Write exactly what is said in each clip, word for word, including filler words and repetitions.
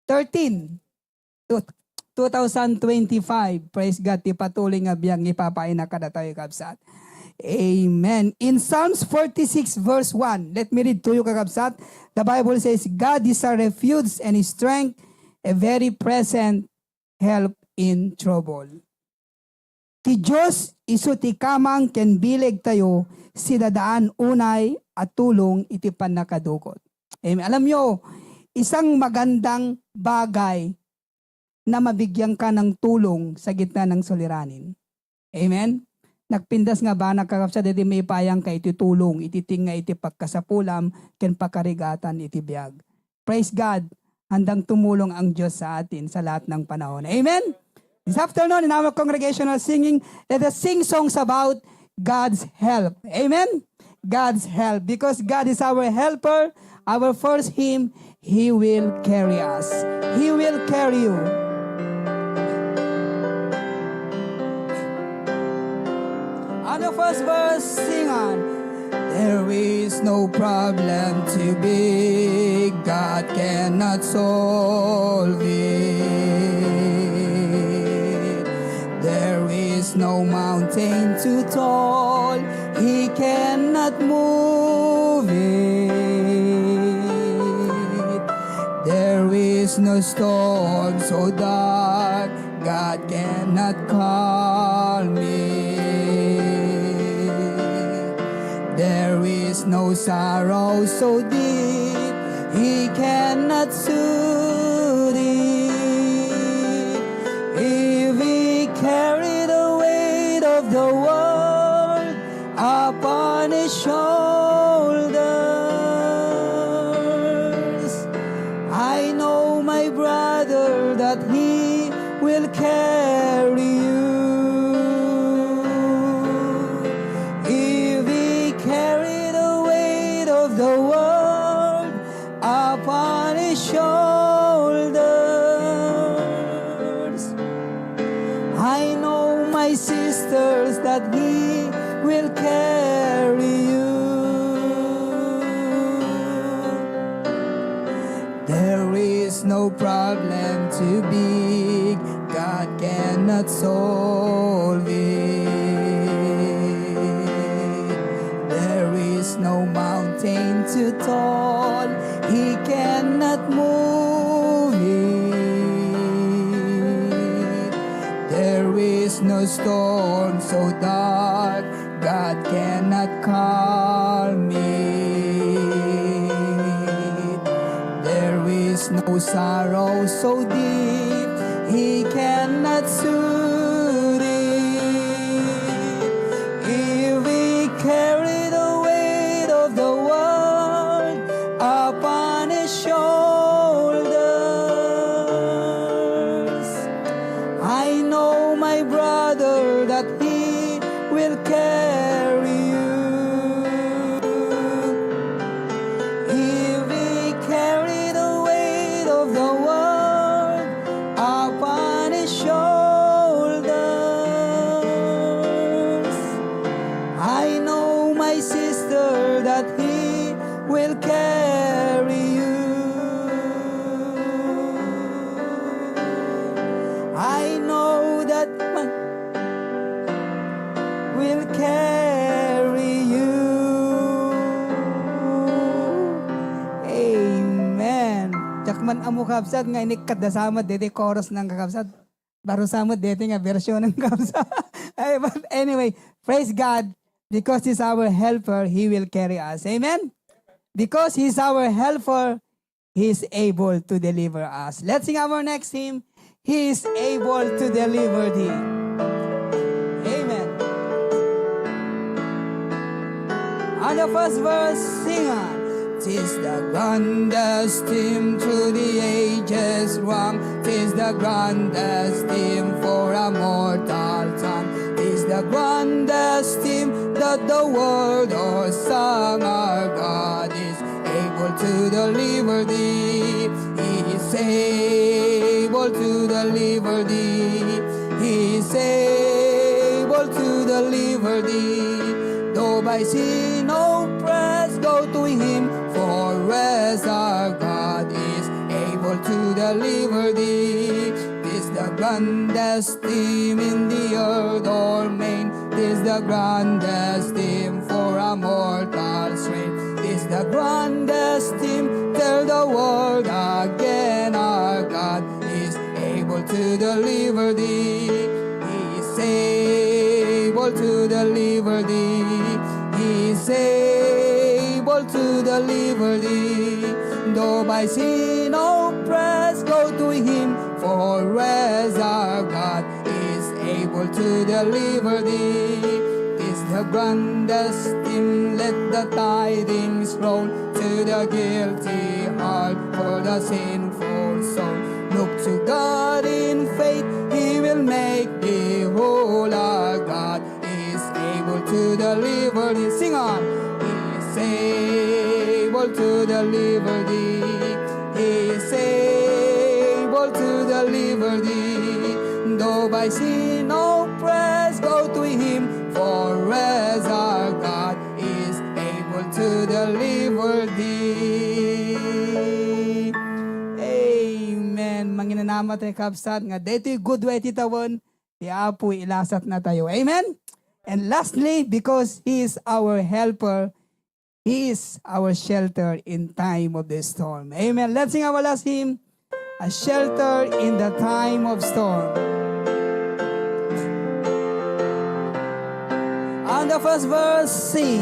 thirteen, two, two thousand twenty-five. Praise God, ti patuloy nga biag nga ipapaayna kadatayo, kabsat. Amen. In Psalms forty-six verse one, let me read to you, kakabsat. The Bible says, "God is a refuge and a strength, a very present help in trouble." Ti Dios isu ti kamang ken bileg tayo, sidadaan unay a tulong iti pannakadukot. Amen. Alam nyo, isang magandang bagay na mabigyan ka ng tulong sa gitna ng suliranin. Amen? Nagpintas nga ba, nagkakapsa, dati maipaayang ka iti tulong, iti tinga, iti pagkasapulam, ken pakarigatan iti biag. Praise God! Handang tumulong ang Diyos sa atin sa lahat ng panahon. Amen? This afternoon, in our congregational singing, let us sing songs about God's help. Amen? God's help. Because God is our helper, our first hymn, He will carry us. He will carry you. On the first verse, sing on. There is no problem too big God cannot solve it. There is no mountain too tall He cannot move it. There is no storm so dark God cannot calm it. There is no sorrow so deep He cannot soothe it. If He carry the weight of the world upon His shoulders, I know, my brother, that He will carry you. If He carry the weight of the world upon His shoulders, I know, my sisters, that He will carry you. There is no problem too big God cannot solve it. There is no mountain too tall He cannot move it. There is no storm so dark God cannot calm it. There is no sorrow so deep He cannot soothe it. If He carry the weight of the world upon His shoulders, I know, my brother, that He will carry you. He will carry the weight of the world upon His shoulders. I know, my sister, that He will carry you. I know that my will carry you. Amen. Diak man ammo, kabsat, nga inikkat da sa met deti chorus ng, kakabsat. Baro sa met deti nga version ng, kabsat. Ay, but anyway, praise God. Because He's our helper, He will carry us. Amen? Because He's our helper, He is able to deliver us. Let's sing our next hymn, He is able to deliver thee. Amen. On the first verse, sing on. Tis the grandest hymn through the ages rung. Tis the grandest hymn for a mortal tongue. Tis the grandest hymn that the world has sung. Our God is able to deliver thee. He is able to deliver thee. He is able to deliver thee. Though by sin oppressed, go to Him for rest. Our God is to deliver thee. This the grandest hymn in the earth domain. This the grandest hymn for a mortal strain. This the grandest hymn, tell the world again, our God is able to deliver thee. He is able to deliver thee. He is able to deliver thee. Though by sin oppressed, go to him, for as our God is able to deliver thee. Is the grandest hymn, let the tidings roll to the guilty heart, for the sinful soul. Look to God in faith, he will make thee whole. Our God is able to deliver thee. Sing on. He is able to deliver thee. He is able to deliver thee. Though by sin oppressed, go to him, for as our God is able to deliver thee. Amen. Manginanama tayo, kabsat, nga daytoy gudua iti tawen, ti Apo ilasatna tayo. Amen? And lastly, because He is our helper, He is our shelter in time of the storm. Amen. Let's sing our last hymn, A Shelter in the Time of Storm. On the first verse, sing.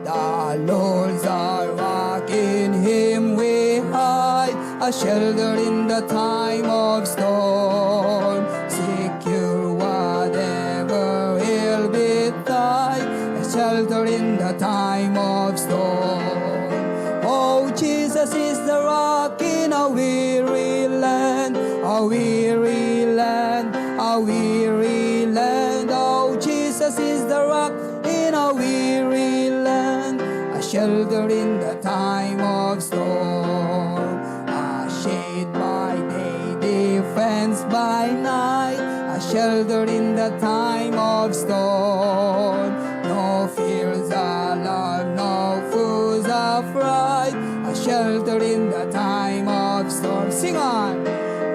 The Lord's our rock, in him we hide, a shelter in the time of storm. Secure whatever ill betide, a shelter in the time of storm. Oh, Jesus is the rock in a weary land, a weary land, a weary land. Oh, Jesus is the rock in a weary land, a shelter in the time of storm. A shade by day, defense by night, a shelter in the time of storm. No fears alarm, no foes affright, a shelter in the time of storm. Sing on.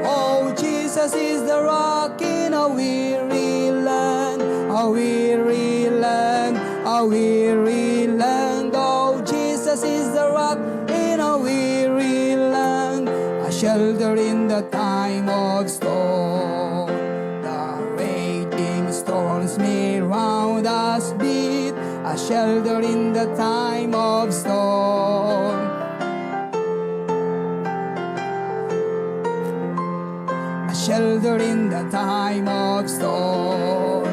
Oh, Jesus is the rock in a weary land, a weary land, a weary land. Oh, Jesus is the rock in a weary land, a shelter in the time of storm. The raging storms may round us beat, a shelter in the time of storm. A shelter in the time of storm.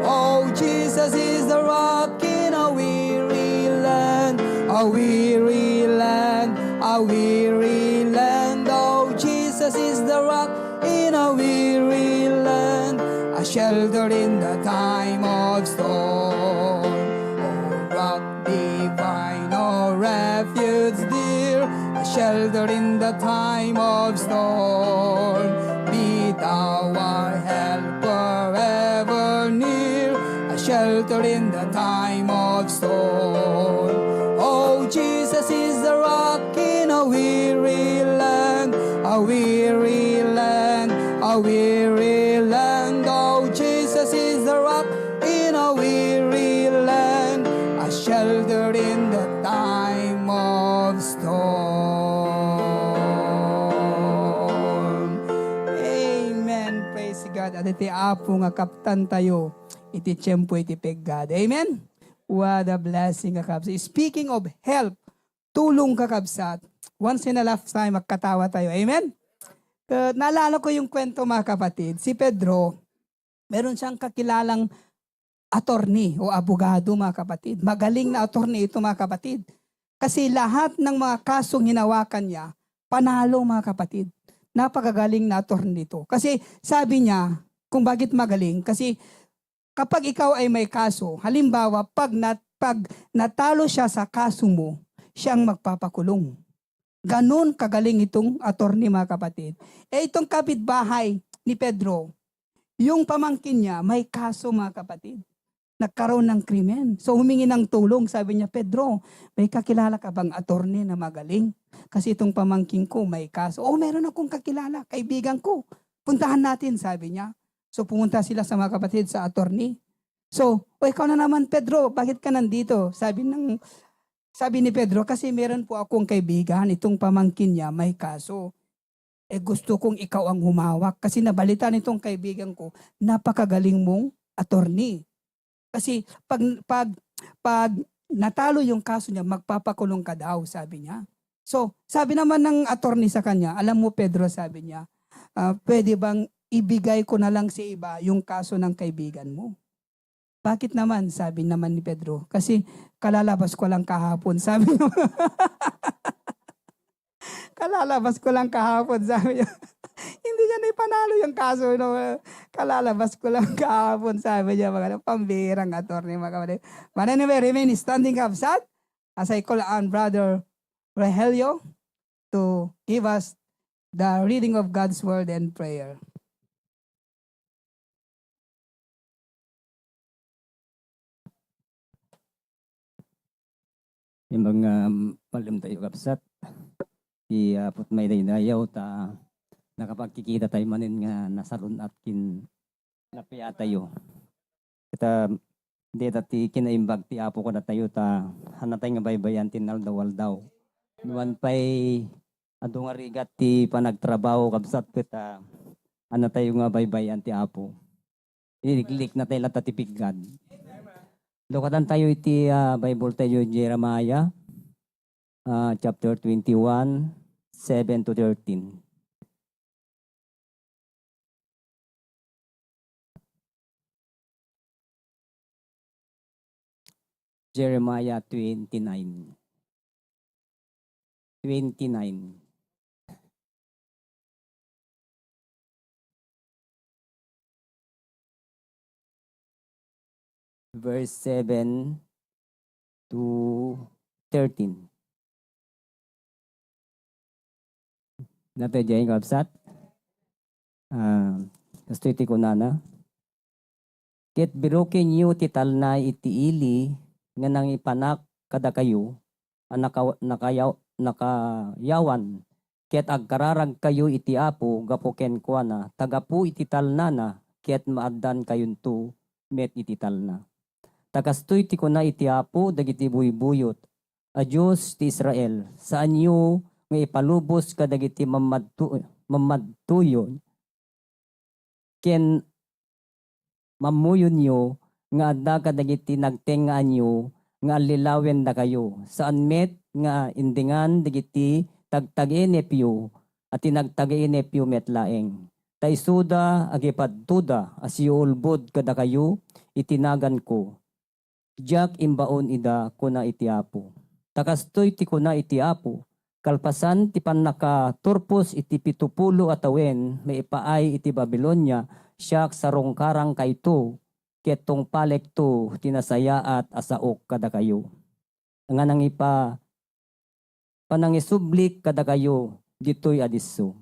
Oh, Jesus is the rock in a weary land, a weary land, a weary land. Oh, Jesus is the rock in a weary land, a shelter in the time of storm. Oh, rock divine, oh, refuge dear, a shelter in the time of storm. Be thou our helper ever near, a shelter in the time of storm. Oh, Jesus is the rock in a weary land, a weary land, a weary land. Oh, Jesus is the rock in a weary land, a shelter in the time of storm. Amen. Praise God. Adda ti Apo nga kaptantayo iti tiempo iti peggad. Amen. What a blessing, kakabsat. Speaking of help, tulong, kakabsat. Once in a lifetime, magkatawa tayo. Amen? Ket naalala ko yung kwento, mga kapatid. Si Pedro, meron siyang kakilalang attorney o abogado, mga kapatid. Magaling na attorney ito, mga kapatid. Kasi lahat ng mga kasong hinawakan niya, panalo, mga kapatid. Napakagaling na attorney nito. Kasi sabi niya, kung bakit magaling, kasi kapag ikaw ay may kaso, halimbawa, pag nat-, pag natalo siya sa kaso mo, siya ang magpapakulong. Ganun kagaling itong attorney, mga kapatid. Eh, itong kapitbahay ni Pedro, yung pamangkin niya, may kaso, mga kapatid. nagkaroon ng krimen. So, humingi ng tulong. Sabi niya, "Pedro, may kakilala ka bang attorney na magaling? Kasi itong pamangkin ko may kaso." "Oh, meron akong kakilala, kaibigan ko. Puntahan natin," sabi niya. So, pumunta sila sa mga kapatid sa attorney. So, "O, ikaw na naman, Pedro, bakit ka nandito?" Sabi ng, sabi ni Pedro, "Kasi meron po akong kaibigan, itong pamangkin niya may kaso. Eh, gusto kong ikaw ang humawak kasi nabalita nitong kaibigan ko, napakagaling mong attorney. Kasi pag, pag, pag natalo yung kaso niya, magpapakulong ka daw," sabi niya. So, sabi naman ng attorney sa kanya, "Alam mo, Pedro," sabi niya, "ah, pwede bang ibigay ko na lang sa iba yung kaso ng kaibigan mo?" "Bakit naman?" sabi naman ni Pedro. "Kasi kalalabas ko lang kahapon," sabi niya. "Kalalabas ko lang kahapon," sabi niya. Hindi niya na ipanalo yung kaso, no? "Kalalabas ko lang kahapon," sabi niya. Mga pambihirang attorney, mga kapatid. But anyway, remain standing, kabsat, as I call on Brother Rogelio to give us the reading of God's word and prayer. Imbag nga, um, malem tayo, kabsat. Ti, ah, Apo met maydaydayaw ta nakapagkikita tayo manen nga nasarun-at ken napiatayo. Ita, dita ti kinaimbag ti Apo kadatayo ta, hanatay nga baybay-an ti naldaw-aldaw. Nuan pay adu nga rigat ti panagtrabaho, kabsat, ket, ah, hanatayo nga baybay-an ti Apo. Ilikliknatayo latta ti piggad. Lukatan tayo iti, ah, Bible tayo, Jeremiah, ah, chapter twenty-one, seven to thirteen. Jeremiah twenty-nine. Twenty-nine. Verse seven to thirteen. Natay diay, kabsat? Ah, kastoy ti kunana. Ket birokenyo ti talna iti ili nga nangipanak kadakayo a naka-, nakayaw-, nakayawan, ket agkararagkayo iti Apo gapu kenkuana, ta gapu iti talnana, ket maaddankayonto met iti talna. Ta kastoy ti kuna iti Apo dagiti buybuyot a Dios ti Israel, saanyo nga ipalubos kadagiti mammadtu-, mammadtuyo ken mammuyonyo nga adda kadagiti nagtengngaanyo nga allilawendakayo, saan met nga indingan dagiti tagtagiinepyo a ti nagtagiinepyo met laeng. Ta isuda, agipadtoda a siulbod kadakayo iti naganko. Diak imbaon ida, kuna iti Apo. Ta kastoy ti kuna iti Apo, kalpasan ti pannakaturpos iti pitopulo a tawen maipaay iti Babilonia, siak sarungkarangkayto, ket tungpalekto ti nasayaat a saok kadakayo. Nga nangipa-, panangisublik kadakayo ditoy a disso.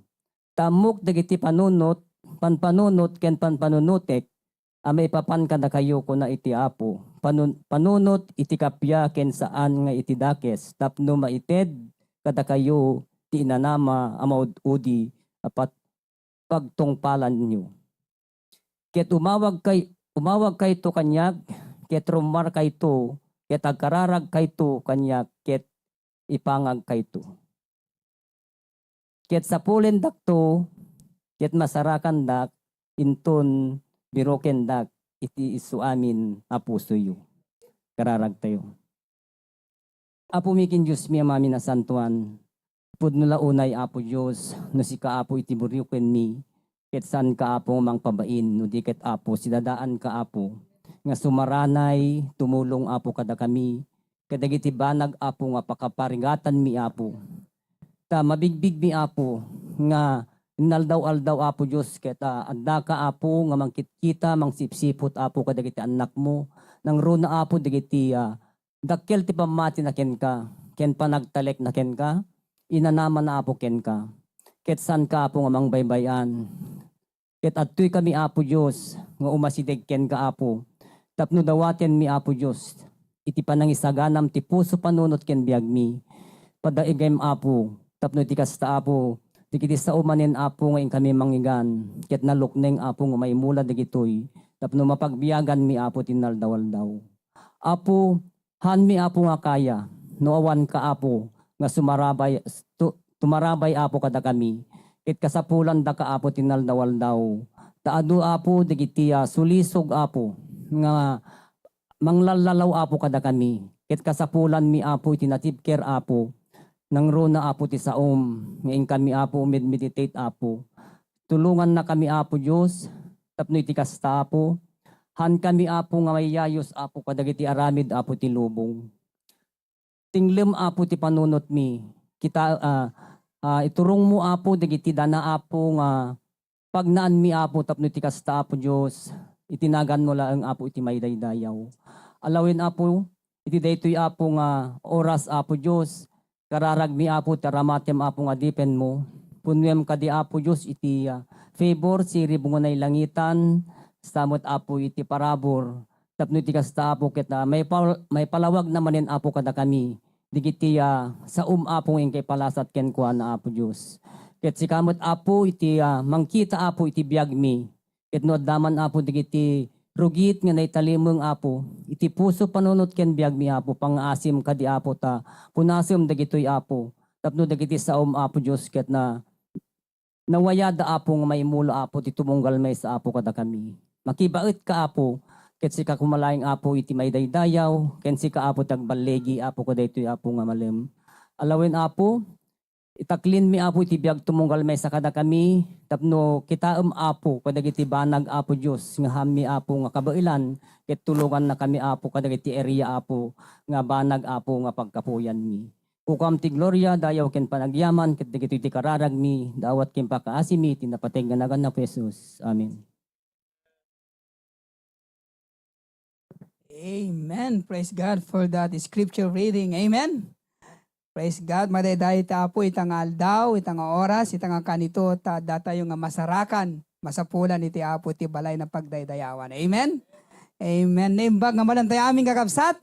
Ta ammok dagiti panunot, panpanunot ken panpanunotek a maipapan kadakayo, kuna iti Apo, panun-, panunot iti kappia ken saan nga iti dakes, tapno maited kadakayo ti inanama a maud-udi a pat-, pagtungpalanyo. Ket umawagkay-, umawagkayto kaniak, ket rummuarkayto, ket agkararagkayto kaniak, ket ipangagkayto. Ket sapulendakto, ket masarakandak, inton birokendak iti isuamin a pusoyo. Kararagtayo. Apomi ken Diosmi, Amami nasantoan, pudno la unay, Apo Dios, no sika, Apo, iti burokenmi, ket saanka, Apo, nga mangpabain, no di ket, Apo, sidadaanka, Apo, nga sumaranay, tumulong, Apo, kadakami, kadagiti banag, Apo, nga pakaparigatanmi, Apo. Ta mabigbigmi, Apo, nga inaldaw-aldaw, Apo Dios, ket, ah, addaka, Apo, nga mangkitkita, mangsipsiput, Apo, kadagiti annakmo. Nangruna, Apo, dagiti, ah, dakkel ti pammatina kenka, ken panagtalekna kenka, inanamana, Apo, kenka. Ket saanka, Apo, nga mangbaybay-an. Ket adtoykami, Apo Dios, nga umasideg kenka, Apo, tapno dawatenmi, Apo Dios, iti panangisaganam ti puso, panunot ken biagmi. Padaigem, Apo, tapno iti kasta, Apo, dagiti sao manen, Apo, nga inkami mangngegan, ket nalukneng, Apo, nga maimula dagitoy, tapno mapagbiaganmi, Apo, ti inaldaw-aldaw. Apo, haanmi, Apo, nga kaya, no awanka, Apo, nga sumarabay, tu-, tumarabay, Apo, kadakami, ket kasapulandaka, Apo, ti inaldaw-aldaw. Ta adu, Apo, dagiti, ah, sulisog, Apo, nga manglallalaw, Apo, kadakami, ket kasapulanmi, Apo, iti natibker, Apo, nangruna, Apo, ti saom, nga inkami, Apo, umedmeditate, Apo. Tulongannakami, Apo Dios, tapno iti kasta, Apo, haankami, Apo, nga maiyayus, Apo, kadagiti aramid, Apo, ti lubong. Tinglem, Apo, ti panunotmi. Kita, ah, ah, iturongmo, Apo, dagiti dana, Apo, nga pagnaanmi, Apo, tapno iti kasta, Apo Dios, iti naganmo laeng, Apo, iti maidaydayaw. Alawen, Apo, iti daytoy, Apo, nga oras, Apo Dios, kararagmi, Apo, ti aramatem, Apo, nga adipenmo. Punnuem kadi, Apo Dios, iti, ah, favor, sirib nga nailangitan, sa met, Apo, iti parabur. Tapno iti kasta, Apo, ket, ah, maipal-, maipalawagna manen, Apo, kadakami dagiti, ah, saom, Apo, nga inkaipalasat kenkuana, Apo Dios. Ket sika met, Apo, iti, ah, mangkita, Apo, iti biagmi. Ket no adda man, Apo, dagiti rugit nga naitalimeng, Apo, iti puso, panunot ken biagmi, Apo, pangngaasim kadi, Apo, ta punasem dagitoy, Apo, tapno dagiti saom, Apo Dios, ket na, nawayada, Apo, nga maimula, Apo, ti tumunggal maysa, Apo, kadakami. Makibaetka, Apo, ket sika koma laeng, Apo, iti maidaydayaw, ken sika, Apo, ti agballigi, Apo, kadaytoy, Apo, nga malem. Alawen, Apo, itaklinmi, Apo, iti biag tumunggal maysa kadakami, tapno kitaem, Apo, kadagiti banag, Apo Dios, nga haanmi, Apo, nga kabaelan, ket tulongannakami, Apo, kadagiti area, Apo, nga banag, Apo, nga pagkapuyanmi. Ukam ti gloria, dayaw ken panagyaman, ket dagitoy ti kararagmi, dawat ken pakaasimi, iti napateg nga nagan Apo Jesus. Amen. Amen. Praise God for that scripture reading. Amen. Praise God. Madaydayaw ti Apo ita nga aldaw, ita nga oras, ita nga kanito, ta datayo nga masarakan, masapulan iti Apo ti balay nga pagdaydayawan. Amen. Amen. Naimbag nga malantayo amin, kakabsat.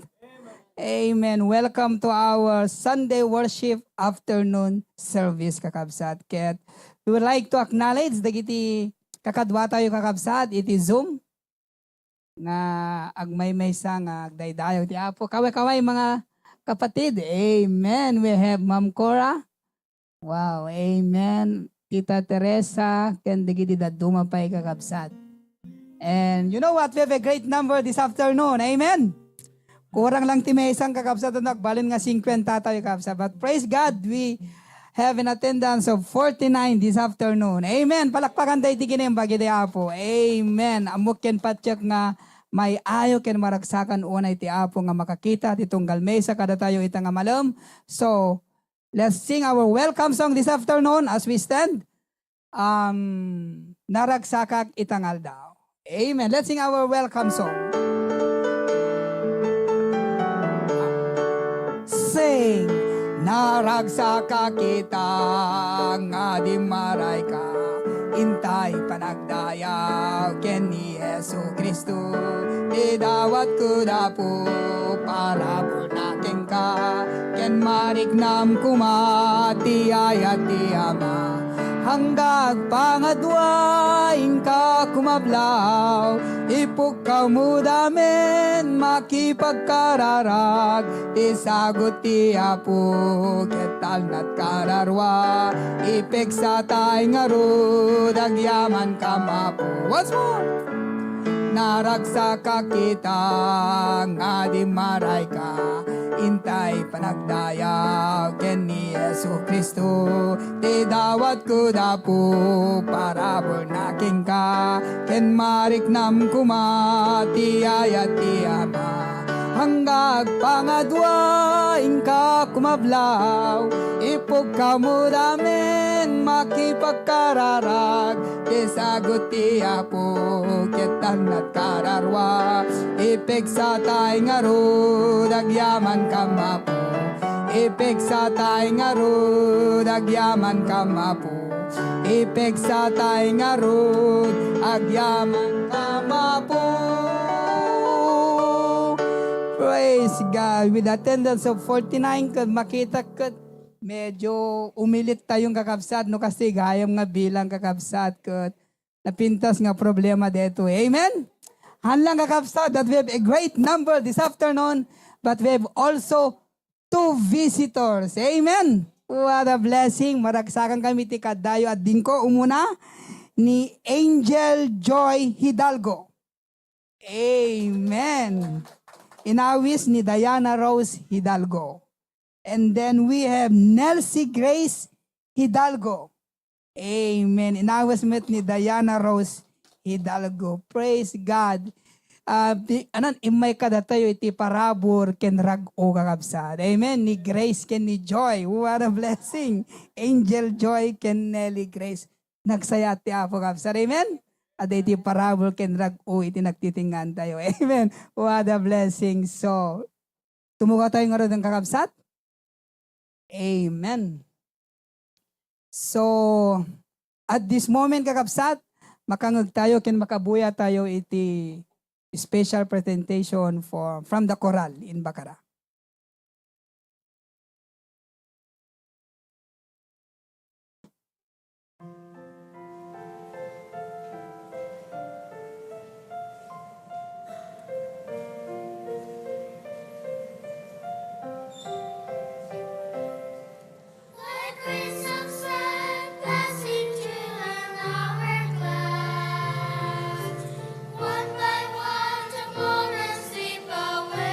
Amen. Welcome to our Sunday worship afternoon service, kakabsat. Ket we would like to acknowledge dagiti kakaduatayo, kakabsat, iti Zoom nga agmaymaysa nga agdaydayaw ti Apo. Kaway-kaway, mga kapatid. Amen. We have Ma'am Cora. Wow, amen. Tita Teresa, ken dagiti dadduma pay, kakabsat. And you know what? We have a great number this afternoon. Amen. Kurang lang ti maysa, kakabsat, no agbalin nga singkuenta tayo, kakabsat. But praise God, we have an attendance of forty-nine this afternoon. Amen. Palakpakan tayo ti kinaimbag iti Apo. Amen. Ammok ken patiek nga maayo ken maragsakan unay ti Apo nga makakita ti tunggal maysa kadatayo ita nga malem. So, let's sing our welcome song this afternoon as we stand. Um, Naragsakak ita nga aldaw. Amen. Let's sing our welcome song. Sing, Naragsakak ita nga dimmarayka, intay panagdayaw ken ni Jesu-Cristo, ti dawatko dapu, parabur na kenka, ken mariknam koma ti ayat ti Ama. Hangga agpangadua, inka kumablaw, ipukkaw met amin, makipagkararag, ti sagut ti Apo, ket talnat kararua, ipigsa tay ngarud, agyamankam Apo. Once more! Naragsakak ita nga dimmarayka, intay panagdayaw ken ni Jesu-Cristo, ti dawatko dapu, parabur na kenka, ken mariknam koma ti ayat ti Ama. Hangga agpangadua, inka kumablaw, ipukkaw met amin, makipagkararag, ti sagut ti Apo, ket talnat kararua, ipigsa tay ngarud, agyamankam Apo. Ipigsa tay ngarud, agyamankam Apo. Ipigsa tay ngarud, agyamankam Apo. Praise God. With attendance of forty-nine, ket makita ket medyo umilit tayo, kakabsat, no, kasi gayam nga bilang, kakabsat, ket napintas nga problema dito. Amen? Hanlang, kakabsat, that we have a great number this afternoon, but we have also two visitors. Amen? What a blessing. Maragsakan kami ti kadayo a dingko. Umuna, ni Angel Joy Hidalgo. Amen. Inawis ni Diana Rose Hidalgo. And then we have Nelsie Grace Hidalgo. Amen. Inawis met ni Diana Rose Hidalgo. Praise God. Ah, di, anan, immay kadatayo iti parabur ken rag-o, kakabsat. Amen. Ni Grace ken ni Joy. What a blessing. Angel Joy ken Nellie Grace. Nagsaya ti Apo, kabsat. Amen? Adda iti parabur ken rag-o iti nagtitingan tayo. Amen. What a blessing. So, tumugaw tayo ngarud, kakabsat? Amen. So, at this moment, kakabsat, makangeg tayo ken makabuya tayo iti special presentation for, from the choral in Bacara. Like rays of sun passing through an hourglass, one by one the moments slip away.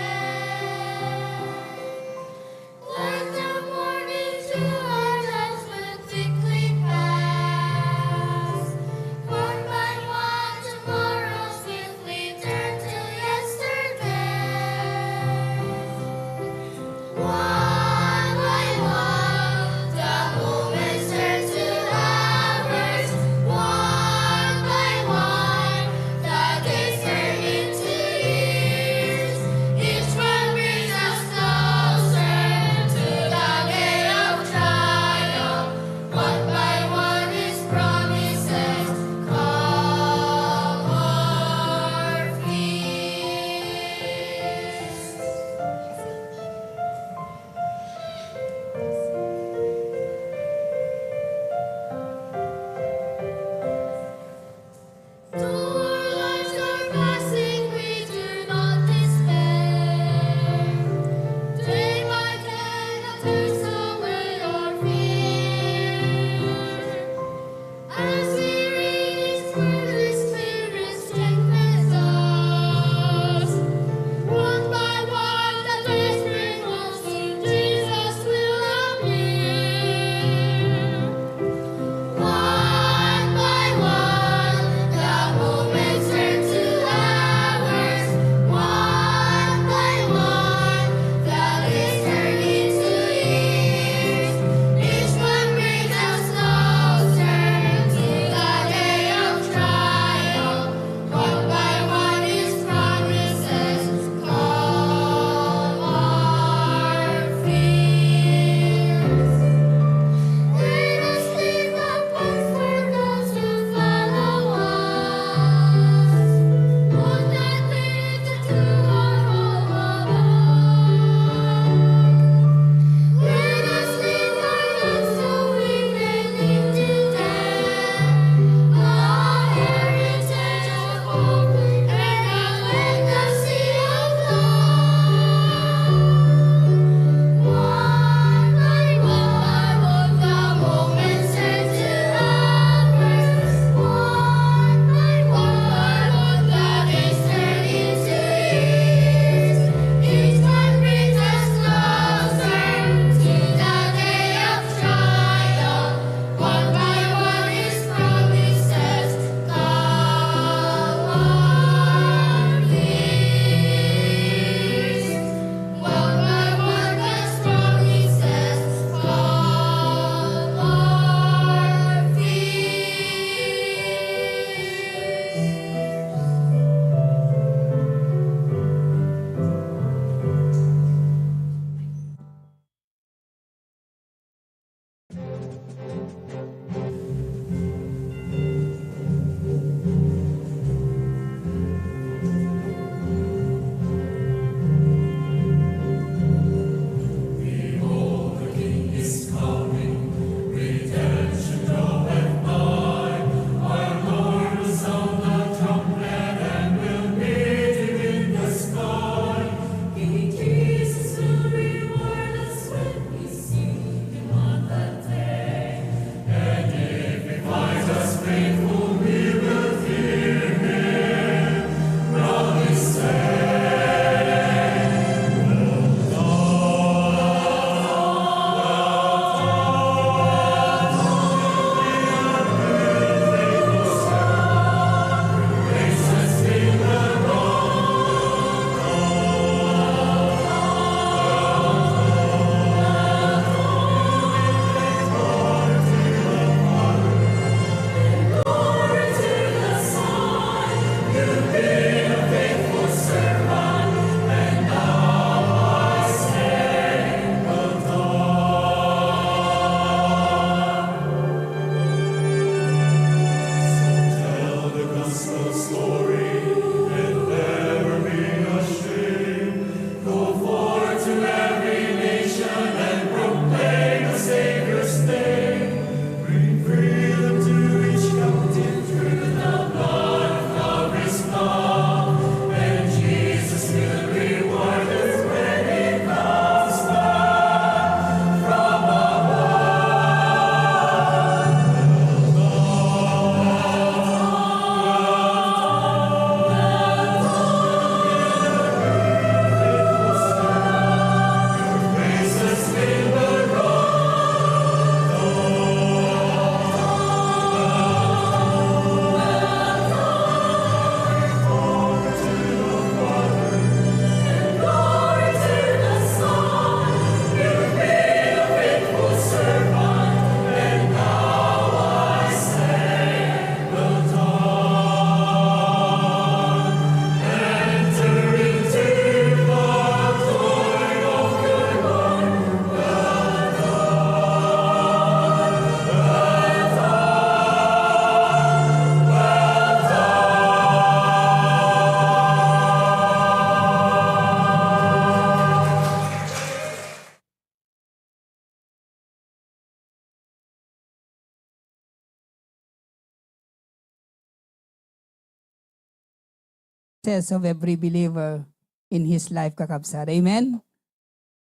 success of every believer in his life, kakabsat. Amen?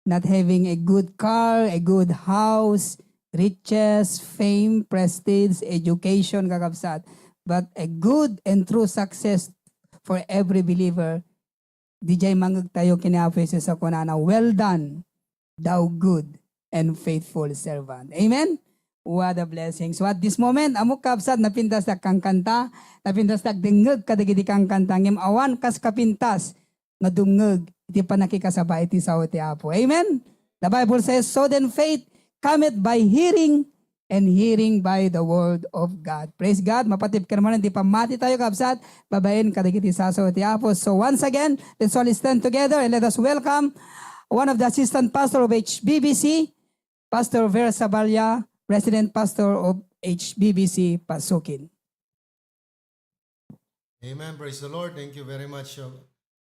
Not having a good car, a good house, riches, fame, prestige, education, kakabsat, but a good and true success for every believer. Dijay mangngeg tayo ken ni Apo Jesus a kunana, "Well done, thou good and faithful servant." Amen? What a blessing. So at this moment, ammok, kabsat, napintas ti agkankanta, napintas ti agdengngeg kadagiti kankanta, ngem awan kas kapintas nga dumngeg iti pannakikasaba iti sao ti Apo. Amen? The Bible says, "So then faith cometh by hearing, and hearing by the word of God." Praise God. Mapatibker man ti pammati tayo, kabsat, babaen kadagiti sao ti Apo. So once again, let's all stand together and let us welcome one of the assistant pastor of H B B C, Pastor Ver Saballa, Resident Pastor of H B B C Pasukin. Amen. Praise the Lord. Thank you very much, uh,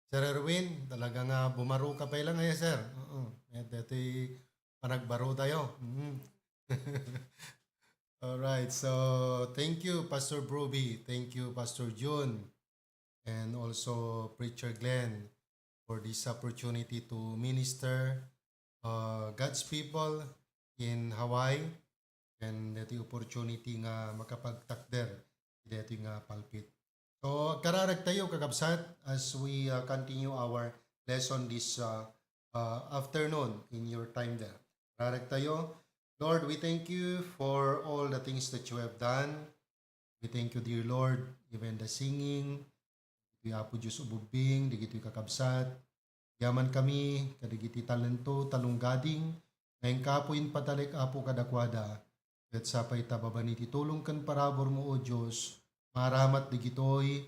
Sir Erwin. Talaga nga bumaro ka pa lang, eh, sir. Oo. Eh, detoy panagbaro tayo. Mm. All right. So, thank you, Pastor Broby. Thank you, Pastor June. And also, Preacher Glenn, for this opportunity to minister, uh, God's people in Hawaii, and deti opportunity nga makapagtakder deti nga pulpit. So, agkararag tayo, kakabsat, as we, uh, continue our lesson this, uh, uh, afternoon in your time there. Agkararag tayo. Lord, we thank you for all the things that you have done. We thank you, dear Lord, even the singing, dagitoy Apo Dios ububbing, dagitoy kakabsat. Agyaman kami kadagiti talento, talonggading, nga inka Apo inpatalek, Apo, kadakuada. Ket sapay ta babaen iti tulong ken paraburmo, O Dios, maaramat dagitoy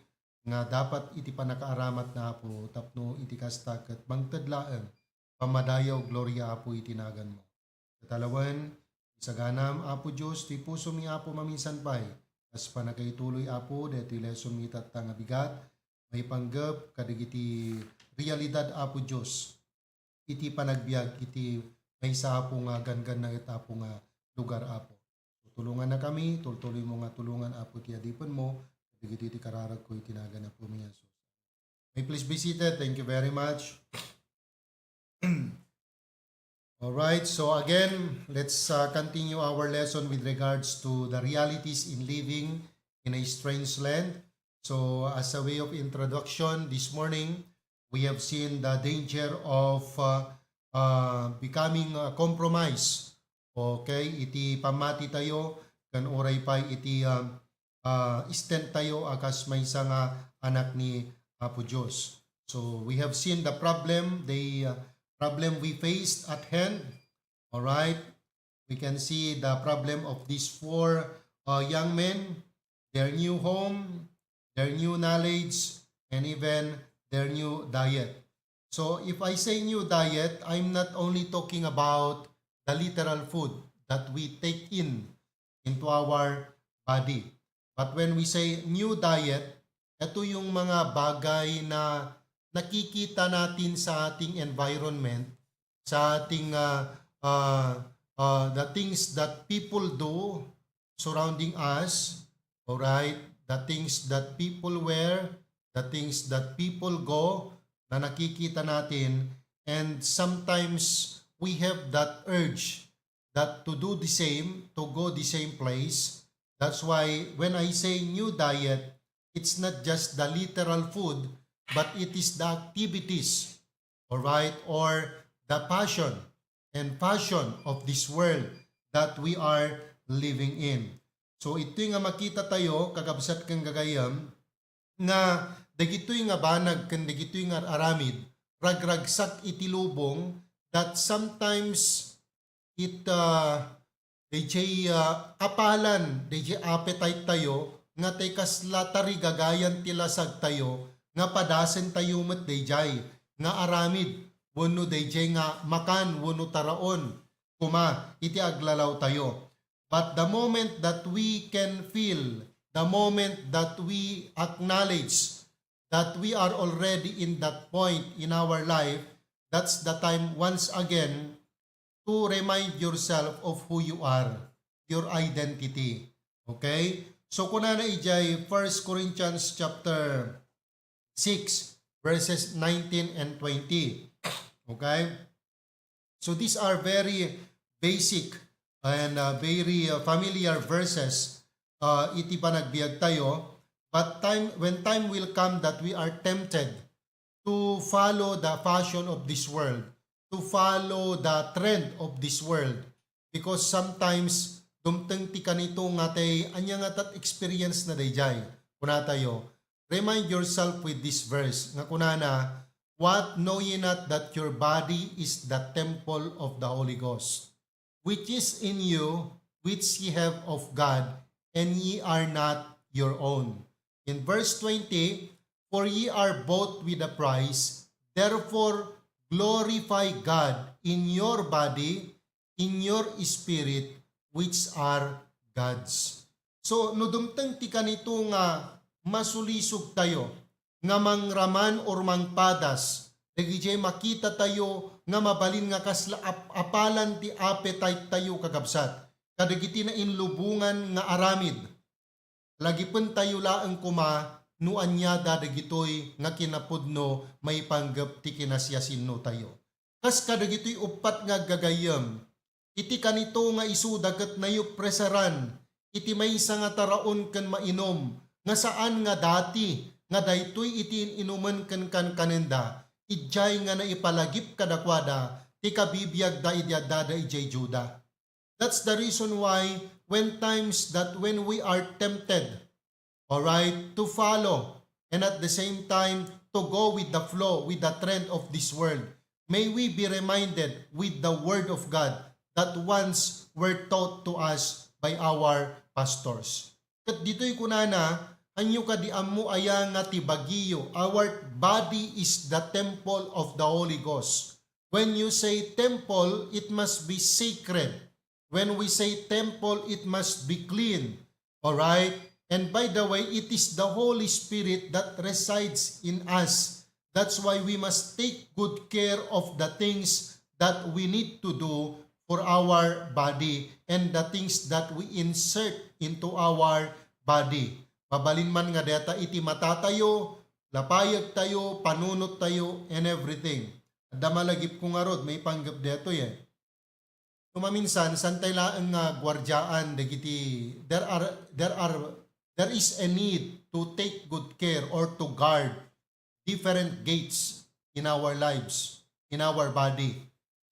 nga dapat iti pannakaaramatna, Apo, tapno iti kasta ket mangted laeng pammadayaw, gloria, Apo, iti naganmo. Ket alawen, isaganam, Apo Dios, ti pusomi, Apo, maminsan pay. Kas pannakaituloy, Apo, daytoy lesson mi tatta nga bigat, maipanggep kadagiti realidad, Apo Dios, iti panagbiag iti maysa, Apo, nga ganggannaet, Apo, nga lugar, Apo. Tulongannakami, tultuloymo nga tulongan, Apo, ti adipenmo, dagiti ti kararagko iti nagan Apomi Jesus. May please be seated. Thank you very much. All right, so again, let's, uh, continue our lesson with regards to the realities in living in a strange land. So, as a way of introduction, this morning, we have seen the danger of, uh, uh, becoming a compromise. Okay, iti pammati tayo, ken uray pay iti, uh, uh, stand tayo a kas maysa nga anak ni Apo Dios. So, we have seen the problem, the, uh, problem we faced at hand. All right? We can see the problem of these four, uh, young men, their new home, their new knowledge, and even their new diet. So, if I say new diet, I'm not only talking about the literal food that we take in into our body. But when we say new diet, ito yung mga bagay na nakikita natin sa ating environment, sa ating, ah, ah, ah, the things that people do surrounding us, all right? The things that people wear, the things that people go, na nakikita natin, and sometimes we have that urge that to do the same, to go the same place. That's why when I say new diet, it's not just the literal food, but it is the activities, all right, or the passion and fashion of this world that we are living in. So, itoy nga makita tayo, kakabsat ken gagayyem, nga dagitoy nga banag ken dagitoy nga aramid, ragragsak iti lubong that sometimes it, ah, dayjay, ah, kapalan, dayjay appetite tayo, nga tay kasla tarigagayan ti lasag tayo, nga padasen tayo met dayjay nga aramid, wenno dayjay nga makan wenno taraon koma iti aglalaw tayo. But the moment that we can feel, the moment that we acknowledge that we are already in that point in our life, that's the time once again to remind yourself of who you are, your identity. Okay? So, kunana idiay First Corinthians chapter six, verses nineteen and twenty. Okay? So these are very basic and, uh, very, uh, familiar verses, uh, iti panagbiag tayo. But time, when time will come that we are tempted to follow the fashion of this world, to follow the trend of this world, because sometimes dumteng ti kanito nga tay ania nga tat experience na dayjay. Kuna tayo, remind yourself with this verse nga kunana, "What, know ye not that your body is the temple of the Holy Ghost, which is in you, which ye have of God, and ye are not your own?" In verse twenty, "For ye are bought with a price, therefore glorify God in your body, in your spirit, which are God's." So, no dumteng ti kanito nga masulisog tayo, nga mangraman or mangpadas dagiti makita tayo nga mabalin nga kasla ap-apalan ti appetite tayo, kakabsat, kadagiti nainlubongan nga aramid. Lagipen tayo laeng koma no ania da dagitoy nga kinapudno maipanggep ti kinasiasino tayo. Kas kadagitoy uppat nga aggagayyem, iti kanito nga isuda ket nayopresaran iti maysa nga taraon ken mainom nga saan nga dati nga daytoy iti in-inumen ken kankanenda, idiay nga naipalagip kadakuada ti kabibiagda idi addada idiay Juda. That's the reason why when times that when we are tempted, all right, to follow and at the same time to go with the flow, with the trend of this world, may we be reminded with the word of God that once were taught to us by our pastors. Ket ditoy kunana, "Ania kadi ammo aya nga ti bagiyo? Our body is the temple of the Holy Ghost." When you say temple, it must be sacred. When we say temple, it must be clean. All right? And by the way, it is the Holy Spirit that resides in us. That's why we must take good care of the things that we need to do for our body and the things that we insert into our body. Mabalin man nga deta iti matatayo, lapayag tayo, panunot tayo, and everything. Adda malagip ko ngarud, maipanggep detoy eh. No maminsan, saan tayo laeng nga guardiaan dagiti, there are, there are, there is a need to take good care or to guard different gates in our lives, in our body.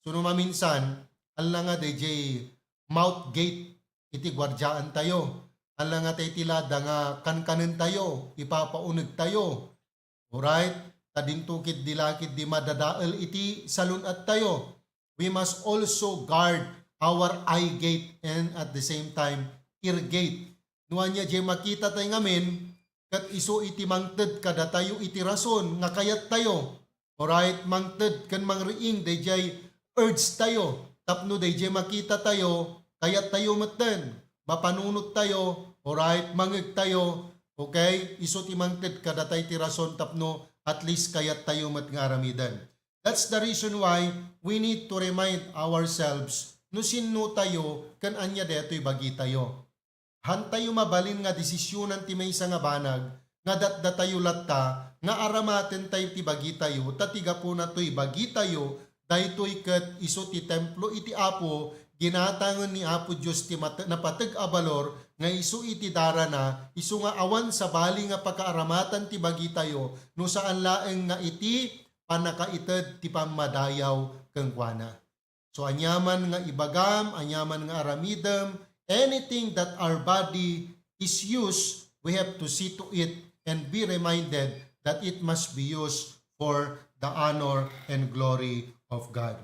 So, no maminsan, alla nga dayjay mouth gate iti guardiaan tayo. Alla nga tay ti lada nga kankanen tayo, ipapauneg tayo. Alright? Ta dinto ketdi la ketdi madadael iti salun-at tayo. We must also guard our eye gate and at the same time, ear gate. No ania jay makita tayo ngamin, ket isu iti mangted kadatayo iti rason nga kayat tayo. Alright? Mangted ken mangriing dayjay urge tayo tapno dayjay makita tayo, kayat tayo metten, mapanunot tayo, alright? Mangeg tayo, okay? Isu ti mangted kadatayo ti rason tapno at least kayat tayo met nga aramiden. That's the reason why we need to remind ourselves no sinno tayo ken ania daytoy bagitayo. Hantayo mabalin nga desisionan ti maysa nga banag nga datdatayo latta nga aramaten tayo ti bagitayo, ta ti gapuna toy bagitayo, daytoy ket isu ti templo iti Apo, ginatangen ni Apo Dios ti mate-, napateg a balor nga isu iti darana, isu nga awan sabali nga pakaaramatan ti bagitayo, no saan laeng nga iti pannakaited ti pammadayaw kenkuana. So, aniaman nga ibagam, aniaman nga aramidem, anything that our body is used, we have to see to it and be reminded that it must be used for the honor and glory of God.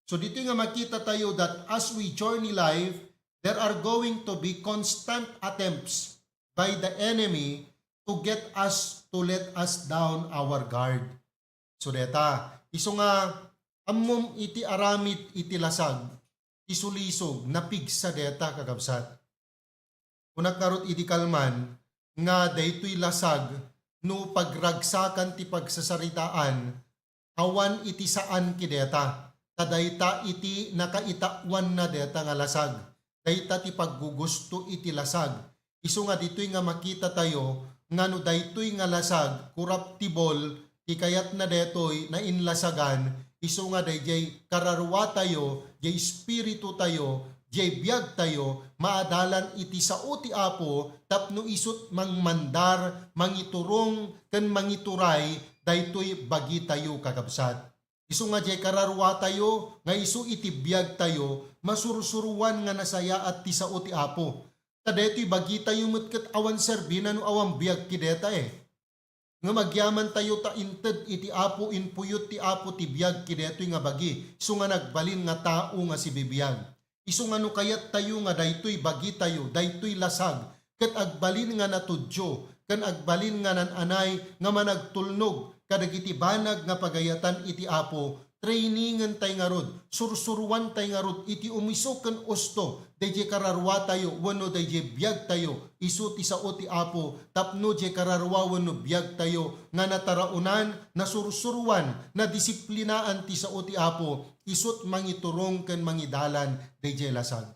So, dito nga makita tayo that as we journey life, there are going to be constant attempts by the enemy to get us, to let us down our guard. So deta, isu nga ammom iti aramid iti lasag, ti sulisog, napigsa deta, kakabsat. Kunak ngarud idi kalman nga daytoy lasag no pagragsakan ti pagsasaritaan, awan iti saan ket deta, ta dayta iti nakaitawanna deta nga lasag. Dayta ti paggugusto iti lasag. Isu nga ditoy nga makita tayo nga no daytoy nga lasag, corruptible, ti kayatna daytoy, nainlasagan, isu nga dayjay kararuatayo, jay espiritutayo, jay biagtayo, maadalan iti sao ti Apo tapno isut' mangmandar, mangiturong, ken mangituray daytoy bagitayo, kakabsat. Isu nga jay kararuatayo nga isu iti biagtayo, masursuruan nga nasayaat ti sao ti Apo. Ta daytoy bagitayo met ket awan serbina no awan biag kadayta, eh. Ngem agyamantayo ta inted iti Apo, impuyot ti Apo ti biag kadaytoy nga bagi, isu nga nagbalin nga tao nga sibibiag. Isu nga no kayattayo nga daytoy bagitayo, daytoy lasag, ket agbalin nga natudyo, ken agbalin nga nan-anay nga managtulnog kadagiti banag nga pagayatan iti Apo, trainingen tay ngarud, sursuruan tay ngarud iti umiso ken usto, dayjay kararuatayo wenno dayjay biagtayo, isu ti sao ti Apo, tapno jay kararua wenno biagtayo nga nataraonan, nasursuruan, nadisiplinaan ti sao ti Apo, isut' mangiturong ken mangidalan dayjay lasag.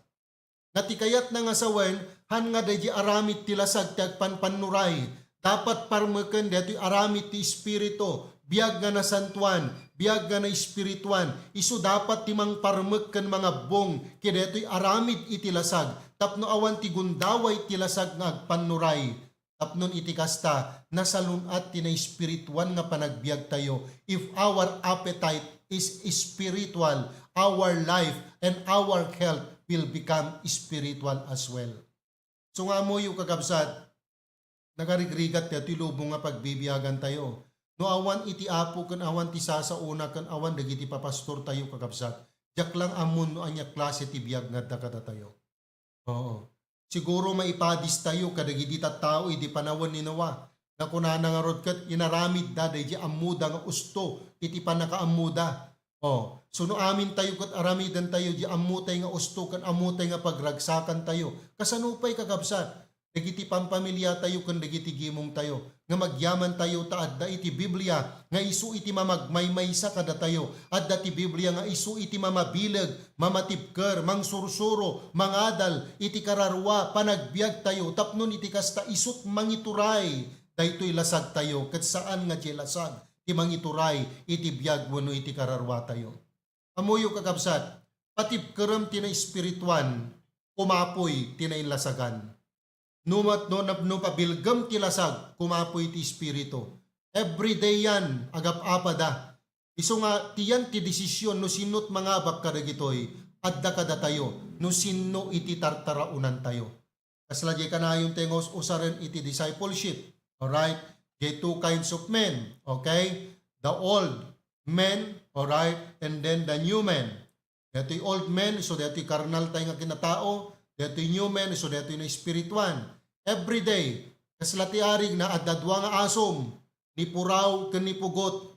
Nga ti kayatna nga sawen, han nga dayjay aramid ti lasag ti agpanpannuray. Dapat parmeken daytoy aramid ti Espiritu, biag nga nasantuan, biag nga naespirituan. Isu dapat ti mangparmek ken mangabbong kadaytoy aramid iti lasag, tapno awan ti gundaway ti lasag nga agpannuray. Tapnon iti kasta, nasalun-at ti naespirituan nga panagbiagtayo. If our appetite is spiritual, our life and our health will become spiritual as well. So nga ammoyo, kakabsat, nagarigrigat daytoy lubong nga pagbibiagantayo. No awan iti Apo ken awan ti sasaona ken awan dagiti papastortayo, kakabsat, diak lang ammon no ania klase ti biag nga adda kadatayo. Oo. Siguro maipadistayo kadagiti tattao idi panawen ni Noa, nga kunana ngarud ket inaramidda daydi ammoda nga usto iti pannakaammoda. O, so no amintayo ket aramidentayo di ammotay nga usto ken ammotay nga pagragsakantayo, kasano pay, kakabsat, dagiti pampamiliatayo ken dagiti gimongtayo? Nga agyamantayo ta adda iti Biblia nga isu iti mamagmaymaysa kadatayo. Adda ti Biblia nga isu iti mamabileg, mamatibker, mangsursuro, mangadal iti kararua, panagbiagtayo, tapno iti kasta isut' mangituray daytoy lasagtayo, ket saan nga diay lasag ti mangituray iti biag wenno iti kararuatayo. Ammoyo, kakabsat, patibkerem ti naespirituan, kumapoy ti nainlasagan. No mat-, no nap-, no pabilgem ti lasag, kumapoy ti espiritu. Everyday yan, agap-apada. Isu nga, ti yan ti desisyon no sinno't mangabak kadagitoy, adda kadatayo, no sinno iti tartaraonantayo. Kasla diay kanayon tayo nga us-usaren iti discipleship. Alright? There are two kinds of men. Okay? The old men, alright? And then the new men. Daytoy old men, isu daytoy karnal tayo nga kinatao. Daytoy new men, isu daytoy naespirituan. Every day, kasla ti arigna, adda dua nga asom, ni puraw ken ni pugot.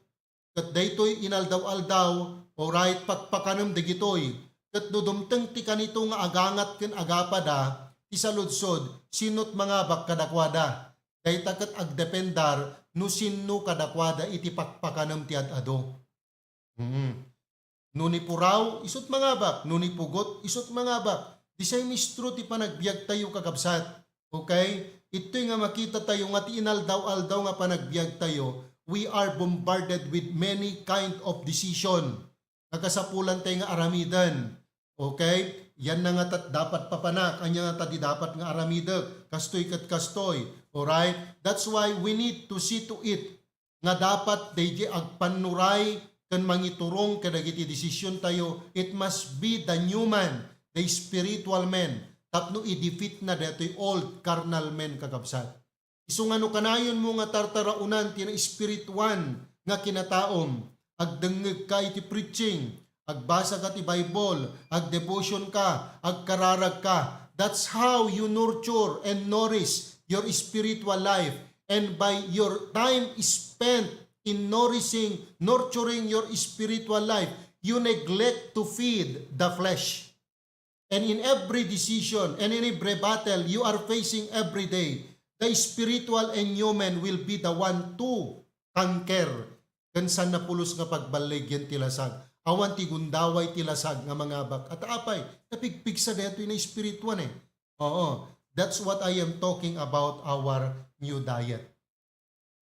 Ket daytoy inaldaw-aldaw, alright, pakpakanem dagitoy. Ket no dumteng ti kanito nga agangat ken agapada ti saludsod, sinno't mangabak kadakuada? Dayta ket agdependar no sinno kadakuada iti pakpakanem ti ad-adu. Mm. No ni puraw, isu't mangabak. No ni pugot, isu't mangabak. Di say mistro ti panagbiagtayo, kakabsat. Okay? Itoy nga makitatayo nga ti inaldaw-aldaw nga panagbiagtayo, we are bombarded with many kind of decision nga kasapulan tayo nga aramiden. Okay? Yan na nga tat-, dapat papanak, anya nga ta di dapat nga aramidek, kastoy ket kastoy. Alright? That's why we need to see to it nga dapat daydi agpannuray ken mangiturong kadagiti desisiontayo, it must be the new man, the spiritual man, tapno i-defeat na daytoy old carnal man, kakabsat. Isu nga no kanayonmo nga tartaraonan ti naespirituan nga kinataom, agdengngeg ka iti preaching, agbasa ka ti Bible, agdevotion ka, agkararag ka. That's how you nurture and nourish your spiritual life. And by your time spent in nourishing, nurturing your spiritual life, you neglect to feed the flesh. And in every decision and in every battle you are facing every day, the spiritual and human will be the one to conquer. Ken saan napulos nga pagballeg yan ti lasag. Awan ti gundaway ti lasag nga mangabak. At apay, napigpigsa daytoy naespirituan eh. Oo. That's what I am talking about our new diet.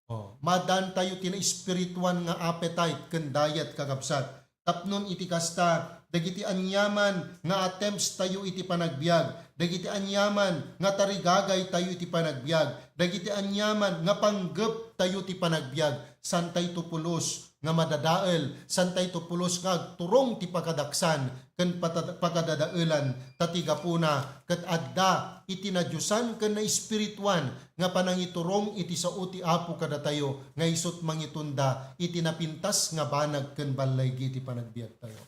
Oh, maaddaan tayo ti naespirituan nga appetite ken diet, kakabsat. Tapnon iti kasta, dagiti aniaman nga attempts tayo iti panagbiag, dagiti aniaman nga tarigagay tayo iti panagbiag, dagiti aniaman nga panggep tayo ti panagbiag, saan tayo pulos nga madadael, saan tayo pulos nga agturong ti pakadaksan ken pata-, pakadadaelan, ta ti gapuna ket adda iti nadiosan ken naespirituan nga panangiturong iti sao ti Apo kadatayo nga isut' mangitunda iti napintas nga banag ken ballaygi ti panagbiagtayo.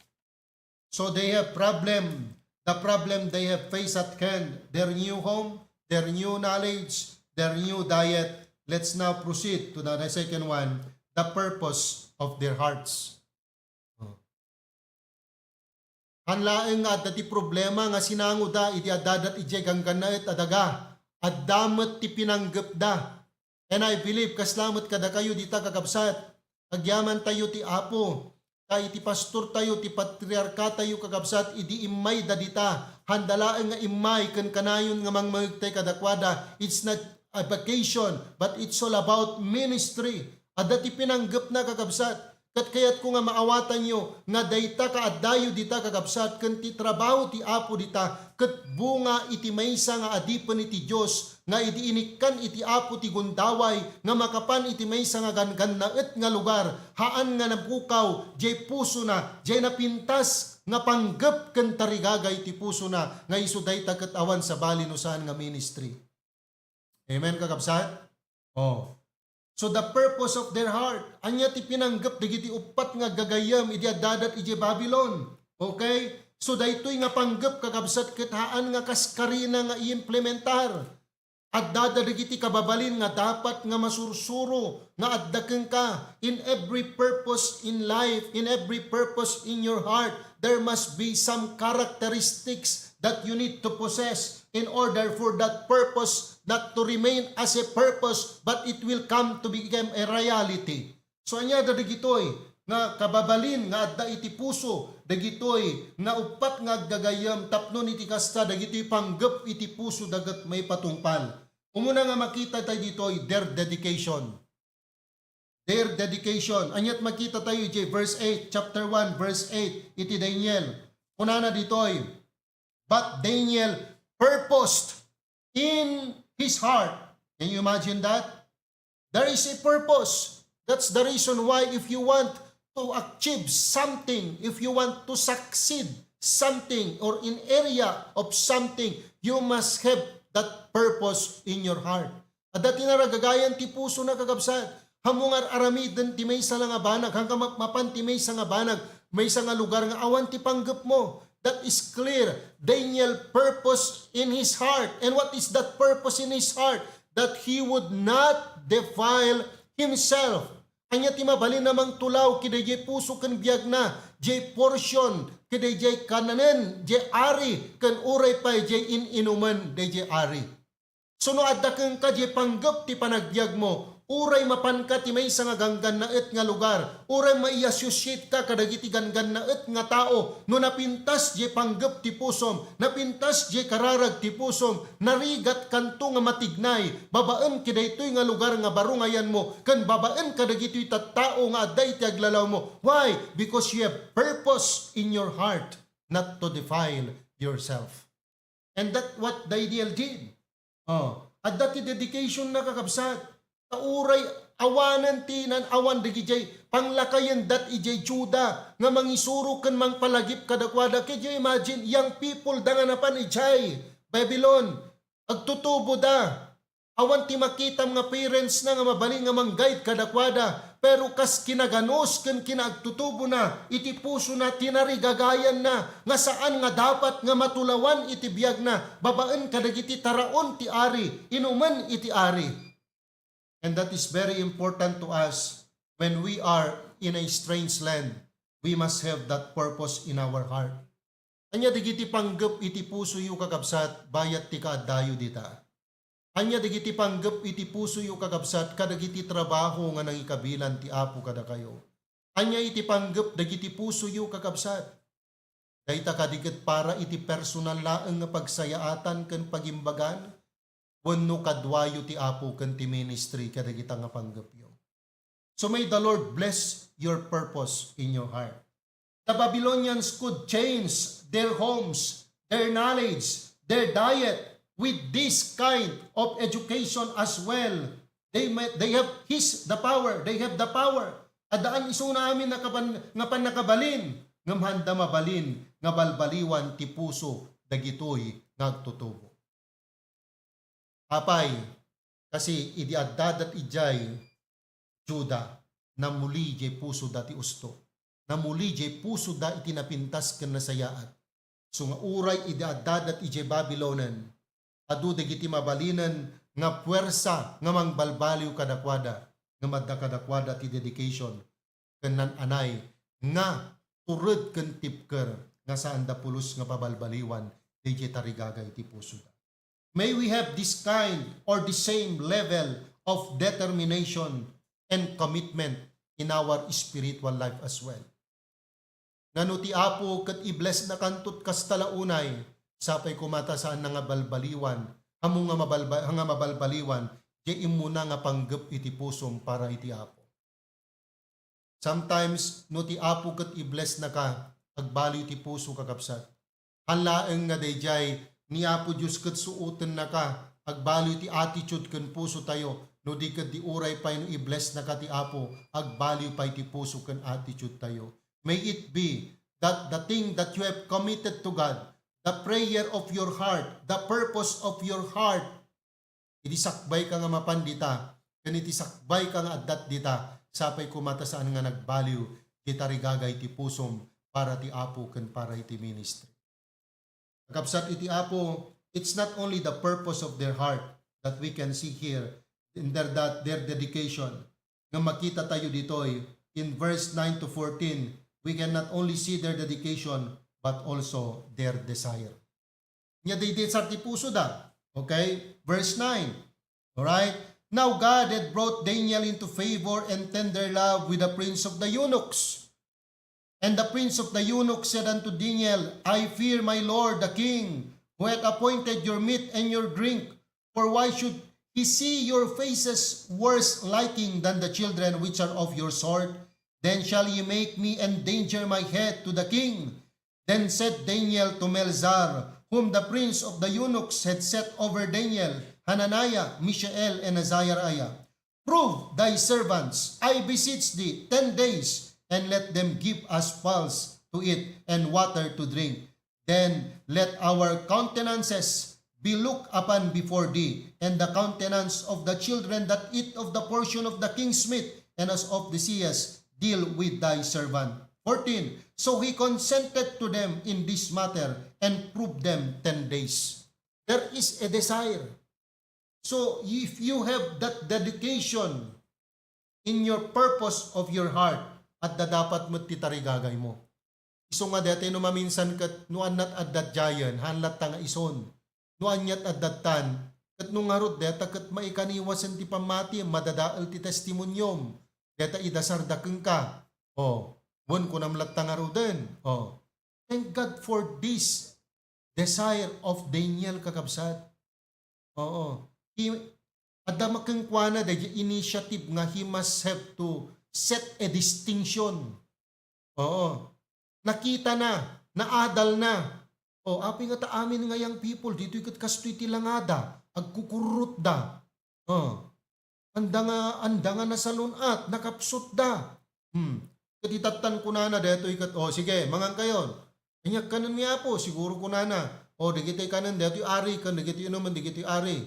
So they have problem. The problem they have faced at hand, their new home, their new knowledge, their new diet. Let's now proceed to the second one, the purpose of their hearts. Oh. Haan laeng nga adda ti problema nga sinangoda idi addadat idiay ganggannaet a daga. Adda met ti pinanggepda. And I believe, kasla met kadakayo dita, kakabsat. Agyaman tayo ti Apo. Ta iti pastor tayo, ti patriarka tayo, kakabsat, idi immayda dita, handa laeng nga immay ken kanayon nga mangngegtay kadakuada. It's not a vacation, but it's all about ministry. Adda ti pinanggepna, kakabsat. Ket kayatko nga maawatanyo nga dayta kaaddayo dita, kakabsat, ken ti trabaho ti Apo dita ket bunga iti maysa nga adipen iti Dios, nga idi inikkan iti Apo ti gundaway nga makapan iti maysa nga ganggannaet nga lugar, haan nga napukaw diay pusona, diay napintas nga panggep ken tarigagay ti pusona, nga isu dayta ket awan sabali no saan nga ministry. Amen, kakabsat? Oh. So the purpose of their heart, ania ti pinanggep dagiti uppat nga aggagayyem idi addadat idiay Babilon? Okay? So daytoy nga panggep, kakabsat, ket haan nga kas karina nga iimplementar. Addada dagiti kababalin nga dapat nga masursuro nga adda kenka. In every purpose in life, in every purpose in your heart, there must be some characteristics that you need to possess in order for that purpose not to remain as a purpose, but it will come to become a reality. So, ania da dagitoy nga kababalin nga adda iti puso dagitoy nga uppat nga aggagayyem tapno iti kasta dagitoy panggep iti puso da ket maipatungpal. Umuna nga makita tayo ditoy, their dedication. Their dedication. Aniat makita tayo iti verse eight, chapter one, verse eight, iti Daniel. Kunana ditoy, "But Daniel purposed in his heart." Can you imagine that? There is a purpose. That's the reason why if you want to achieve something, if you want to succeed something or in area of something, you must have that purpose in your heart. Adda ti naragagayan ti pusona, kakabsat. Ammom nga ar-aramiden ti maysa la nga banag, haan nga map-, mapan ti maysa nga banag, maysa nga lugar nga awan ti panggepmo. That is clear. Daniel purpose in his heart. And what is that purpose in his heart? That he would not defile himself. Ania ti mabalin a mangtulaw kadaydiay puso ken biagna, diay portion, kadaydiay kananen, diay ari, ken uray pay diay in-inumen daydiay ari. So no adda kenka diay panggep ti panagbiagmo, uray mapanka ti maysa nga ganggannaet nga lugar, uray mai-associate ka kadagiti ganggannaet nga tao, no napintas diay panggep ti pusom, napintas diay kararag ti pusom, narigatkanto nga matignay babaen kadaytoy nga lugar nga baro nga ayanmo, ken babaen kadagitoy tattao nga adda iti aglalawmo. Why? Because you have purpose in your heart not to defile yourself. And that what Daniel did. Oh, adda ti dedication na, kakabsat. Ta uray awanen ti nan-awan dagidiay panglakayen dat idiay Juda nga mangisuro ken mangpalagip kadakuada. Can you imagine, young people da nga napan idiay Babylon? Agtutubo da. Awan ti makitam nga parents na nga mabalin nga mang-guide kadakuada, pero kas kinaganus ken kinaagtutubona iti pusona ti narigagayanna nga saan nga dapat nga matulawan iti biagna babaen kadagiti taraon ti ari, inumen iti ari. And that is very important to us when we are in a strange land. We must have that purpose in our heart. Ania dagiti panggep iti pusoyo, kakabsat, bayat ti kaaddayo dita? Ania dagiti panggep iti pusoyo, kakabsat, kadagiti trabaho nga nangikabilan ti Apo kadakayo? Ania iti panggep dagiti pusoyo, kakabsat? Dayta kadi ket para iti personal laeng nga pagsayaatan ken pagimbagan, wenno kaduayo ti Apo ken ti ministry kadagita nga panggepyo. So may the Lord bless your purpose in your heart. The Babylonians could change their homes, their knowledge, their diet with this kind of education as well. They may, they have his the power, they have the power. Addaan isuna amin nga kapan-, nga pannakabalin, ngem haanda mabalin nga balbaliwan ti puso dagitoy nga agtutubo. Apay, kasi idi addadat idiay Juda, namuli diay pusoda ti usto. Namuli diay pusoda iti napintas ken nasayaat. So nga uray idi addadat idiay Babilonen, adu dagiti mabalinen nga puwersa nga mangbalbaliw kadakuada, nga madda kadakuada ti dedication ken nan-anay nga tured ken tipker nga saanda pulos nga pabalbaliwan daydiay tarigagay ti pusoda. May we have this kind or the same level of determination and commitment in our spiritual life as well. Nga no ti Apo ket i-bless nakanto kasta la unay, sapay koma ta saanna nga balbaliwan, ammo nga mabalba-, nga mabalbaliwan, diay immuna nga panggep iti pusom para iti Apo. Sometimes, no ti Apo ket i-bless naka, agbaliw ti puso, kakabsat. Haan laeng nga daydiay ni Apo Dios ket suotennaka, agbaliw ti attitude ken pusotayo, no di ket di uray pay no i-bless naka ti Apo, agbaliw pay ti puso ken attitude tayo. May it be that the thing that you have committed to God, the prayer of your heart, the purpose of your heart, iti sakbayka nga mapan dita, ken iti sakbayka nga addat dita, sapay koma ta saan nga nagbaliw ti tarigagay ti pusom para ti Apo ken para iti ministry. Kakabsat iti Apo, it's not only the purpose of their heart that we can see here in their, that their dedication. Nga makita tayo ditoy, in verse nine to fourteen, we can not only see their dedication, but also their desire. Nya, daydiay sa ti pusoda. Okay? Verse nine. All right? Now God had brought Daniel into favor and tender love with the prince of the eunuchs. And the prince of the eunuchs said unto Daniel, I fear my lord the king, who hath appointed your meat and your drink. For why should he see your faces worse liking than the children which are of your sort? Then shall ye make me endanger my head to the king. Then said Daniel to Melzar, whom the prince of the eunuchs had set over Daniel, Hananiah, Mishael, and Azariah, Prove thy servants, I beseech thee, ten days, and let them give us pulse to eat and water to drink. Then let our countenances be looked upon before thee, and the countenance of the children that eat of the portion of the king's meat, and as of the seest, deal with thy servant. Fourteen. So he consented to them in this matter, and proved them ten days. There is a desire. So, if you have that dedication in your purpose of your heart, adda dapat met ti tarigagaymo. Isu nga daytoy no maminsan ket no annat adda diayen, haan latta nga ison. No aniat adda tan, ket no ngarud dayta ket maikaniwasen ti pammati, madadael ti testimoniom. Dayta idasarda kenka. O, wen kunam latta ngaruden. O, thank God for this desire of Daniel, kakabsat. Oo. He, adda makenkuana daydiay initiative nga he must have to set a distinction. Oo. Nakita na, naadal na. O, apay nga ta amin nga young people, ditoy ket kastoy ti langada, agkukurrotda. O. Anda nga, anda nga nasalun-at, nakapsutda. Hmm. Ket itattan kunana daytoy ket, "O, sige, mangan kayon. Aniak kanen ni Apo?" Siguro kunana, "O, dagitoy kanen daytoy ari, ken dagitoy inumen dagitoy ari."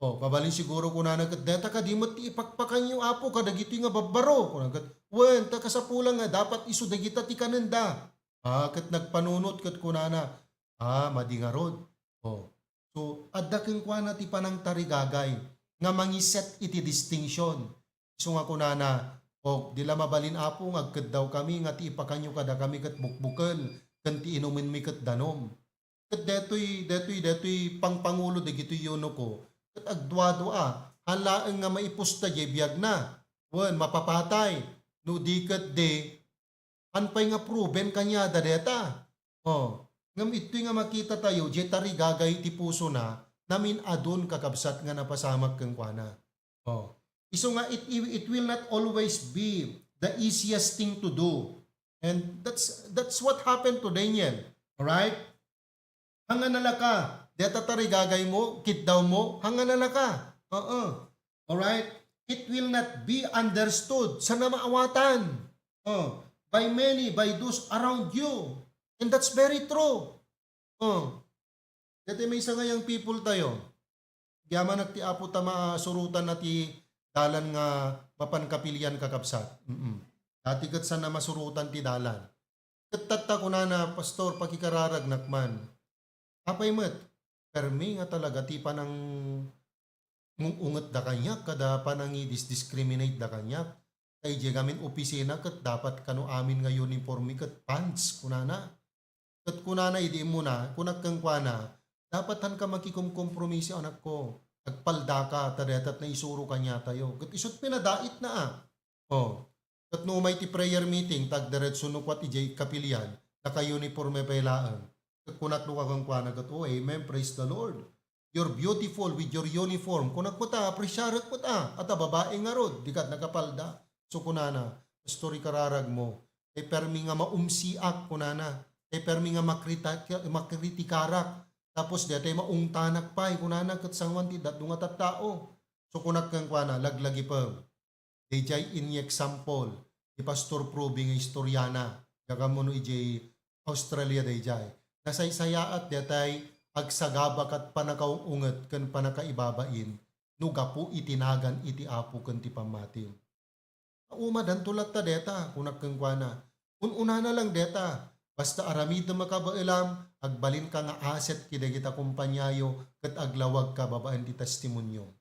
O, mabalin siguro kunana ket, "Dayta kadi met ti ipakpakanyo, Apo, kadagitoy nga babbaro?" Kuna ket, "Wen, ta kasapulan nga dapat isu dagita ti kanenda." A, ket nagpanunot ket kunana, "A, madi ngarud." O. So, adda kenkuana ti panangtarigagay nga mangiset iti distinction. Isu nga kunana, "O, di la mabalin, Apo, nga agkeddawkami nga ti ipakanyo kadakami ket bukbukel, ken ti inumenmi ket danum." Ket daytoy, daytoy, daytoy pangpangulo dagitoy eunuko, ket agduadua, haan laeng nga maipusta diay biagna, wen mapapatay, no di ket di, haan pay nga proven kaniada dayta. O, ngem ittoy nga makita tayo, diay tarigagay ti pusona, namin-adun, kakabsat, nga napasamak kenkuana. Oh. Isu nga it, it will not always be the easiest thing to do. And that's, that's what happened to Daniel. Alright? Hangan a laka, deta tarigagaymo, kiddawmo, hangan a laka. Oo. Alright? It will not be understood, saan a maawatan. Oh, by many, by those around you. And that's very true. Oh. Deta maysa nga young people tayo. Agyamanak ti Apo ta masurotanna ti dalan nga mapan kapilian, kakabsat. Mm-mm. Dati ket saan a masurotan ti dalan. Ket tatta kunana, "Pastor, pakikararagnak man." Apay met, permi nga talaga ti panang-, ngung-ungetda kaniak, kada panangidisdiscriminateda kaniak. Ta idiay ngamin opisina ket dapat kano amin nga uniforme ket pants, kunana. Ket kunana idi immuna, kunak kenkuana, "Dapat hanka makikomkompromiso, anakko. Agpaldaka, ta dayta ti naisuro kaniatayo." Ket isut pinadaitna a. Oh. Ket no umay ti prayer meeting, ta agdiretso no kuat idiay kapilian, naka-uniforme pay laeng. Ket kunak no kakenkuana ket, "Oh, amen, praise the Lord. You're beautiful with your uniform." Kunak met a, "Apresiarek met a, ata babae ngarud, dika nakapalda." So kunana, "Pastor, ikararagmo, tay permi nga maumsiak," kunana, "tay permi nga makrita-, makritikarak, tapos daytay maungtanak pay," kunana, "ket sanguan ti dadduma a tattao." So kunak kenkuana, "Laglagipem." Daydiay ini example ni Pastor Proby nga istoriana, nga kammuno idiay Australia daydiay. Nasaysayaat daytay agsagaba ket pannakaung-unget ken pannakaibabain no gapu iti nagan iti Apo ken ti pammati. "Umadanto latta dayta," kunak kenkuana. "Un-unana lang dayta, basta aramidem a kabaelam, agbalinka nga aset kadagita kompaniayo ket aglawagka babaen ti testimonio."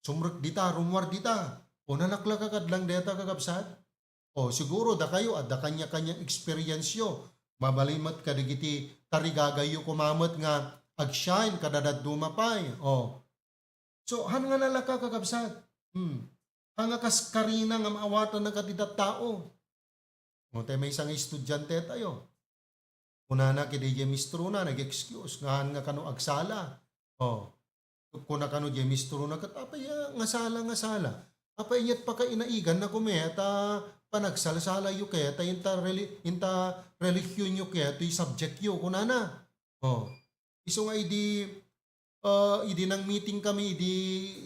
Sumrek dita, rummuar dita. O, nalaklaka kadlang dayta, kakabsat? O, siguro dakayo, adda kanya-kanyang experience-yo. Mabalin met kadagiti tarigagayyo koma met nga ag-shine kada dadduma pay. O. So, han nga nalaka, kakabsat? Hmm. Han nga kas karina nga maawatanna kadagiti tattao? O, tay maysa nga estudiante tayo. Kunana kadi diay mistrona, nag-excuse, nga han nga kano agsala. O, kuna kano diay mistrona, ket apay a nga sala, nga sala? Apay ket pakainaiganna koma ta panagsalsalayyo ket ta inta reli-, inta relihionyo ket toy subject-yo, kunana. O, isu nga idi, ah, idi nang-meeting kami idi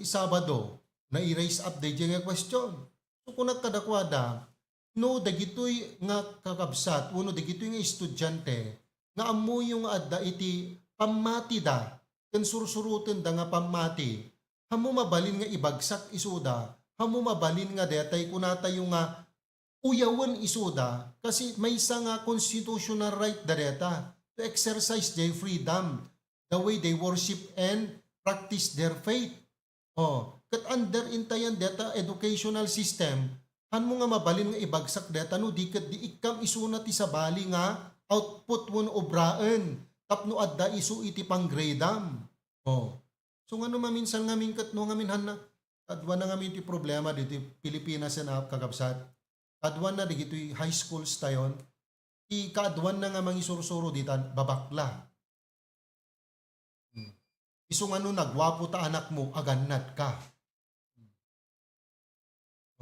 Sabado, nai-raise up daydiay nga question. So, kunak kadakuada, no dagitoy nga kakabsat wenno dagitoy nga estudiante nga ammoyo nga adda iti pammatida ken sursurotenda nga pammati, ammo mabalin nga ibagsak isuda, ammo mabalin nga daytay kunatayo nga uyawen isuda, kasi maysa nga constitutional right da dayta to exercise their freedom, the way they worship and practice their faith. O, ket under intayan dayta educational system, hanmo nga mabalin nga ibagsak dayta no di ket di ikkam isuna ti sabali nga output wenno obraen tapno adda isu iti pang-grade-am. O. So, ngano maminsan ngamin ket no ngamin hanna, kaduana ngamin ti problema ditoy Pilipinas, a kakabsat. Kaduana dagitoy high schools tayon, ti kaaduanna nga mangisursuro ditan, babakla. Hmm. Isu nga no nagwapo ta anakmo, agannad ka.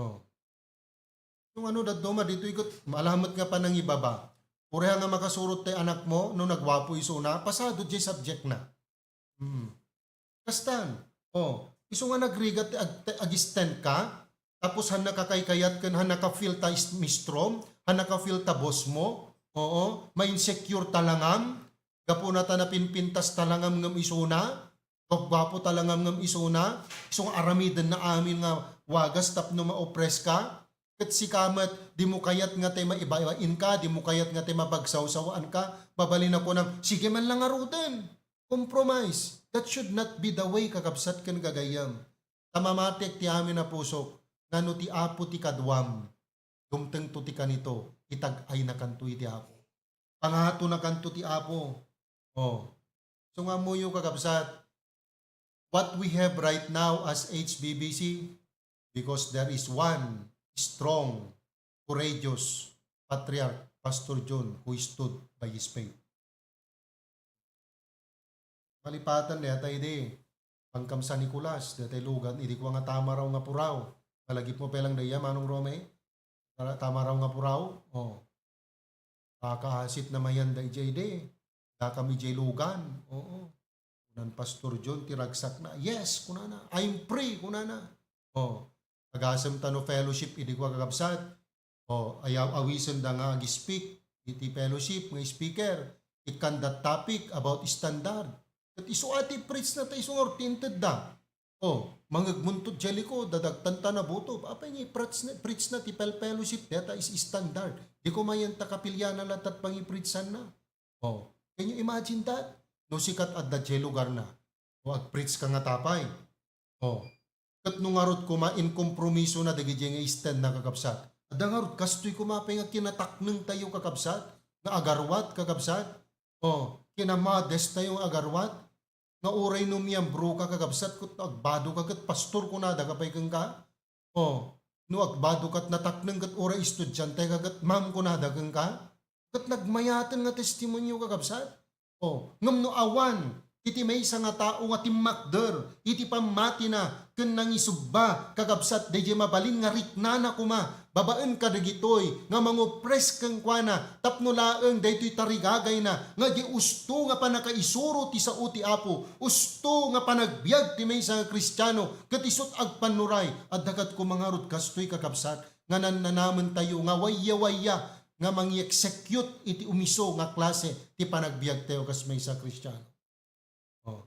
Oh. Isu nga no dadduma ditoy ket, ala met nga panangibaba. Uray nga makasurot tay anakmo, no nagwapo isuna, pasado diay subject na. Hmm. Kastan. Oh, isu nga nagrigat ti ag-, ti ag-stand ka, tapos han nakakaykayat ken han naka-feel ta is-, mistrom, han naka-feel ta boss mo. Oo, ma-insecure ta langam, gapuna ta napinpintas ta langam ngem isuna, gapguapo ta langam ngem isuna, isu nga aramidenna amin nga wagas tapno ma-oppress ka, ket sika met, dimo kayat nga tay maibabain ka, dimo kayat nga tay mapagsawsawaan ka, mabalin a kunam, sige man lang ngaruden. Compromise. That should not be the way, kakabsat ken gagayyem. Ta mamatik ti amin a pusok, nga no ti Apo ti kaduam, dumtengto ti kanito, itag-aynakanto iti Apo. Pangatonakanto ti Apo. Oh. So nga ammoyo, kakabsat, what we have right now as H B B C, because there is one strong, courageous patriarch, Pastor John, who stood by his faith. Kalipatan dayta idi. Pangkam San Nicolas, dayta lugan, idi kua nga tamaraw nga puraw. Malagipmo pay lang dayta, Manong Rome? Tara, tamaraw nga puraw? O. Pakaasit na mayan dayta idi. Dakami jay lugan. Oo. Kunan Pastor John, ti ragsakna. "Yes," kunana. "I'm free," kunana. O. Agasem ta no fellowship, idi kua kakabsat. O, ayaw awisenda nga ag-speak iti fellowship nga speaker. Ikkan that topic about standard. Ket isu a ti preach na ta isu nga urti intedda. O, mangegmunto jay likud, dadagtan ta nabutob. Apay nga i-preach na, preach na ti pel-, fellowship, dayta is standard. Di ko mayan ta kapiliana latta pangipreachanna. O, can you imagine that? No sikat adda jay lugar na. O, agpreach ka nga tapay. O, ket no ngarud koma inkompromiso na dagiti nga stand na, kakabsat. Adda ngarud kastoy koma pay nga kinatakneng tayo, kakabsat, nga agarwat, kakabsat. O, kinamades tayo nga agarwat. Nga uray no miyembro ka, kakabsat, ket agbado ka, ket pastor kunada ka pay kenka. O, no agbado kat natakneng ket uray estudiante ka, ket ma'am kunada kenka. Ket nagmayaten nga testimonio, kakabsat. O, ngem no awan iti maysa nga tao nga timmakder iti pammatina ken nangisubba, kakabsat, daydiay mabalin nga riknana koma babaen kadagitoy nga mangopres kenkuana tapno laeng daytoy tarigagayna nga di usto nga pannakaisuro ti sao ti Apo, usto nga panagbiag ti maysa nga Kristiano ket isut' agpannuray. Adda ket koma ngarud kastoy, kakabsat, nga nannanamentayo nga wayawaya nga mangi-execute iti umiso nga klase ti panagbiagtayo kas maysa a Kristiano. O.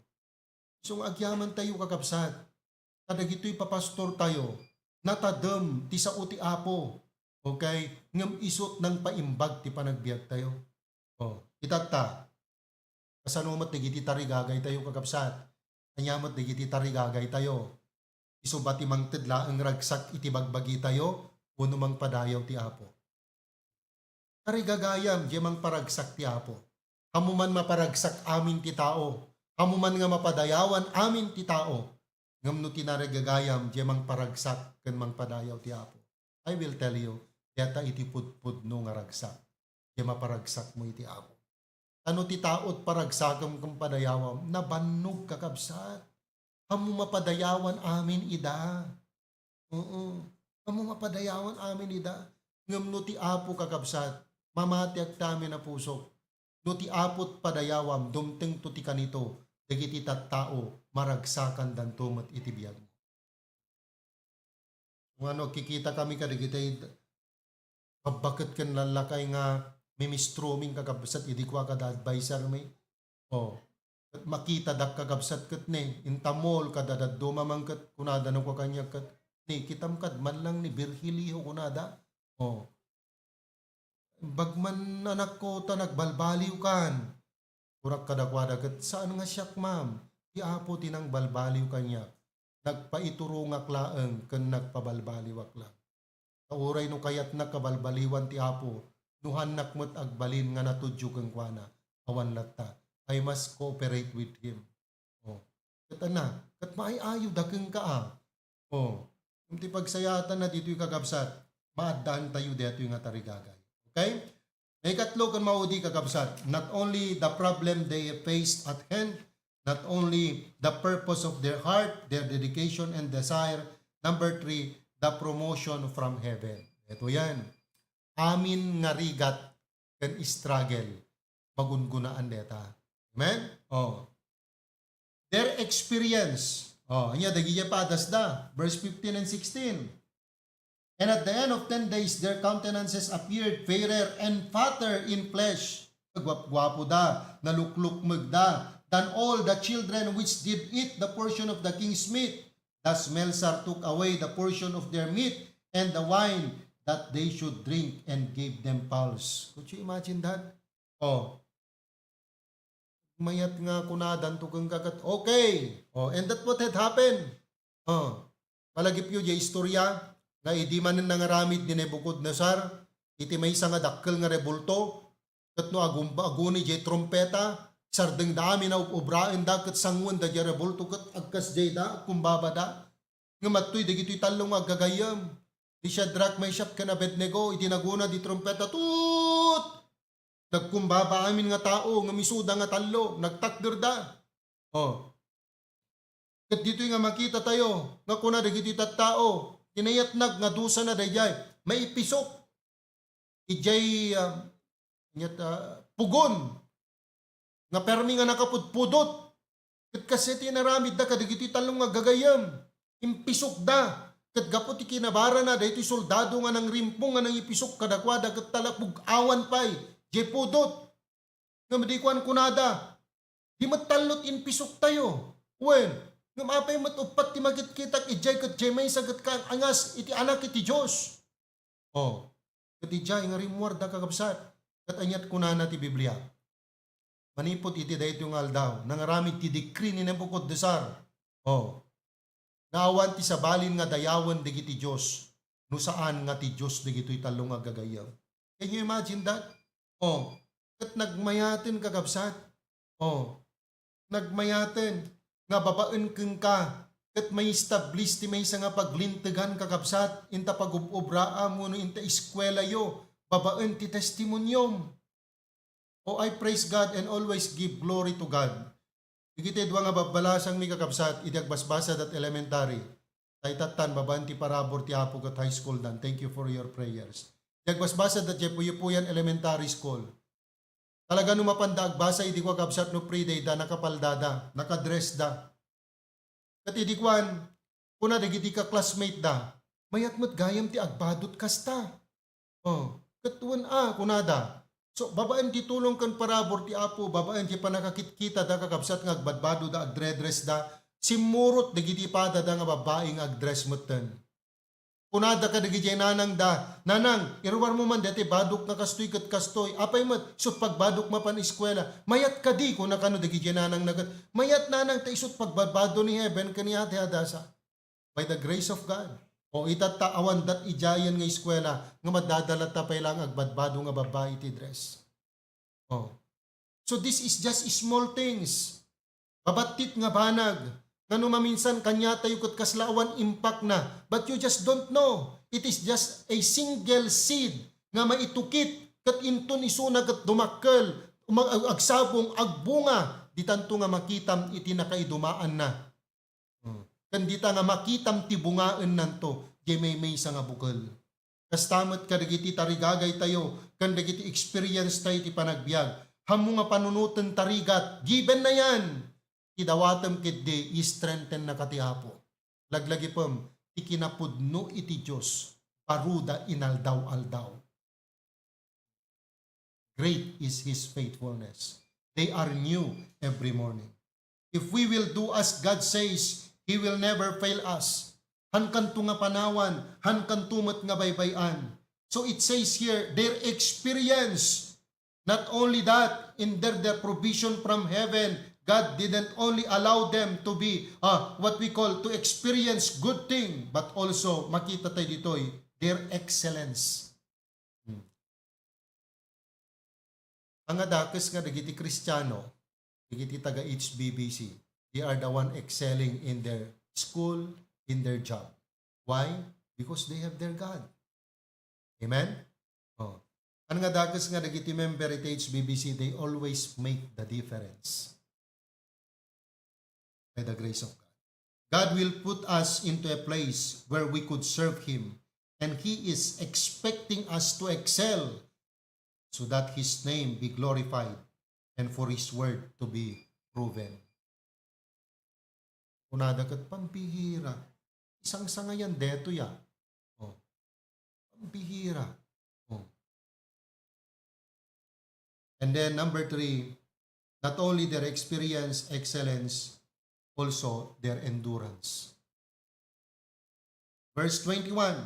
Isu nga agyamantayo, kakabsat, kadagitoy papastortayo, natadem ti sao ti Apo. Okay? Ngem isut' nangpaimbag ti panagbiagtayo. O, itatta, kasano met dagiti tarigagaytayo, kakabsat? Ania met dagiti tarigagaytayo? Isu ba ti mangted laeng ragsak iti bagbagitayo wenno mangpadayaw ti Apo? Tarigagayam, diay mangparagsak ti Apo. Ammo man maparagsak amin ti tao, ammo man nga mapadayawan amin ti tao, ngem no ti narigagayam, diay mangparagsak ken mangpadayaw ti Apo. I will tell you, dayta iti pudpudno nga ragsak, diay maparagsakmo iti Apo. Ta no ti tao ti paragsakem ken padayawam, nabannog, kakabsat. Ammo mapadayawan amin ida. Oo. Ammo mapadayawan amin ida. Ngem no ti Apo, kakabsat, mamatiak ti amin a pusok. No ti Apo ti padayawam, dumtengto ti kanito, dagiti tattao, maragsakandanto met iti biagmo. Ngano, agkikitakami kadagiti babbaket ken lallakay nga mimistroming, kakabsat, idi kua kada advisermi. O, ket makitadak, kakabsat, ket ne, inta mall kada dadduma man ket kunada no kua kaniak ket, "Ne, kitam kad man lang ni Virgilio," kunada. O, "Imbag man, anakko, ta nagbalbaliwkan." Kunak kadakuada ket, "Saan nga siak, ma'am. Ti Apo ti nangbalbaliw kaniak. Nagpaiturongak laeng ken nagpabalbaliwak laeng. Ta uray no kayatnak kabalbaliwan ti Apo, no haannak met agbalin nga natudyo kenkuana, awan latta. I must cooperate with him." O. Ket ana, ket maay-ayo da kenka a. O. Ngem ti pagsayaatan na ditoy, kakabsat, maaddaantayo daytoy nga tarigagay. Okay? Maikatlo ken maudi, kakabsat, not only the problem they faced at hand, not only the purpose of their heart, their dedication and desire. Number three, the promotion from heaven. Ito yan. Amin nga rigat ken struggle, magungunaan deta. Amen? O. Their experience. O, ania, dagiti padasda. Verse fifteen and sixteen. "And at the end of ten days, their countenances appeared fairer and fatter in flesh." Guap-guapoda, naluklukmegda, "than all the children which did eat the portion of the king's meat. Thus Melsar took away the portion of their meat and the wine that they should drink, and gave them pulse." Could you imagine that? O. Mayat nga kunadanto kenka ket, "Okay." O, and that what had happened. O, malagipyo diay istorya nga idi manen nangaramid ni Nebuchadnezzar iti maysa nga dakkel nga rebulto, ket no agumba-, aguni diay trumpeta, sardengda amin a ub-ubraenda ket sanguenda diay rebulto ket agkasdiayda, agkumbabada. Ngem adtoy dagitoy tallo nga aggagayyem, ni Shadrach, Meshach, ken Abednego, idi naguna di trumpeta, tut! Nagkumbaba amin nga tao, ngem isuda nga tallo, nagtakderda. Oh. Ket ditoy nga makita tayo, nga kuna dagiti tattao, ti nayatnag nga dusana daydiay, maipisok. Idiay, ah, inyat, ah, pugon, nga permi nga nakapudpudot. Ket kastoy ti inaramidda kadagiti tallo nga gagayyem. Impisokda. Ket gapu ti kinabarana, daytoy soldado nga nangrimpong nga nangipisok kadakuada, ket talapug-awan pay, diay pudot. Ngem idi kuan kunada, di met tallo ti impisoktayo. Wen, ngem apay met uppat ti makitkitak idiay ket diay maysa ket kaangas iti Anak iti Dios. Oh, ket idiay nga rimmuarda, kakabsat, ket aniat kunana ti Biblia? Manipud iti daytoy nga aldaw, nangaramid ti decree ni Nebuchadnezzar. Oh, nga awan ti sabalin nga dayawen dagiti dios, no saan nga ti Dios dagitoy tallo nga gagayyem. Can you imagine that? Oh, ket nagmayaten, kakabsat. Oh, nagmayaten nga babaen kenka, ket maistablis ti maysa nga paglintegan, kakabsat, inta pagub-obraam wenno inta eskuelayo, babaen ti testimoniom. Oh, I praise God and always give glory to God. Dagiti dua nga babbalasangmi, kakabsat, idi agbasbasadak elementary, tay tattan babaen ti parabur ti Apo ket high school dan. Thank you for your prayers. Idi agbasbasadak diay Puyupuyan Elementary School, talaga no mapanda agbasa idi, kakabsat, no pre-day da, nakapaldada, nakadress da. Ket idi kuan, kuna dagiti ka-classmate da, "Mayat met gayam ti agbadot kasta." Oh, ket wen a, kunada. So, babaen ti tulong ken parabur ti Apo, babaen ti pannakakitkitada, kakabsat, nga agbadbadoda, agdredressda, simmurot dagiti padada nga babbai nga agdress metten. Kunada kadagiti nanangda, "Nanang, iruarmo man daytoy badok nga kastoy ket kastoy. Apay met, isut' pagbadok mapan eskuela." "Mayat kadi?" kuna kano dagiti nanangna ket, "Mayat, nanang, ta isut' pagbadbado ni heaven ken ni Ate Hadasa." By the grace of God. O itatta, awan dat idiayen nga eskuela nga madadalatta pay laeng agbadbado nga babbai ti dress. Oh. So this is just small things. Babattit nga banag, nga no maminsan kaniatayo ket kasla awan impakna, but you just don't know. It is just a single seed nga maitukit, ket inton isuna ket dumakkel, umag-, ag-, agsabong, agbunga, ditanto nga makitam iti nakaidumaanna. Hmm. Ken dita nga makitam ti bungaennanto, diay maymaysa nga bukel. Kasta met kadagiti tarigagaytayo ken dagiti experience tayo iti panagbiag. Ammo nga panunoten tarigat, given na yan. Ti dawatem ketdi, i-strengthen-naka ti Apo. Laglagipem, ti kinapudno iti Dios, baruda inaldaw-aldaw. Great is His faithfulness. They are new every morning. If we will do as God says, He will never fail us. Hankanto nga panawan, hankanto met nga baybay-an. So it says here, their experience. Not only that, in their, their provision from heaven, God didn't only allow them to be, uh, what we call, to experience good thing, but also, makita tayo ditoy, their excellence. Hmm. Ang adakes nga dagiti Kristiano, dagiti taga H B B C, they are the one excelling in their school, in their job. Why? Because they have their God. Amen? Oh. Ang adakes nga dagiti member iti H B B C, they always make the difference. By the grace of God. God will put us into a place where we could serve Him, and He is expecting us to excel so that His name be glorified and for His word to be proven. Kunada ket, "Pambihira. Isangsangayan detoy a." Oh. Pambihira. Oh. And then number three, not only their experience, excellence, also their endurance. Verse twenty-one,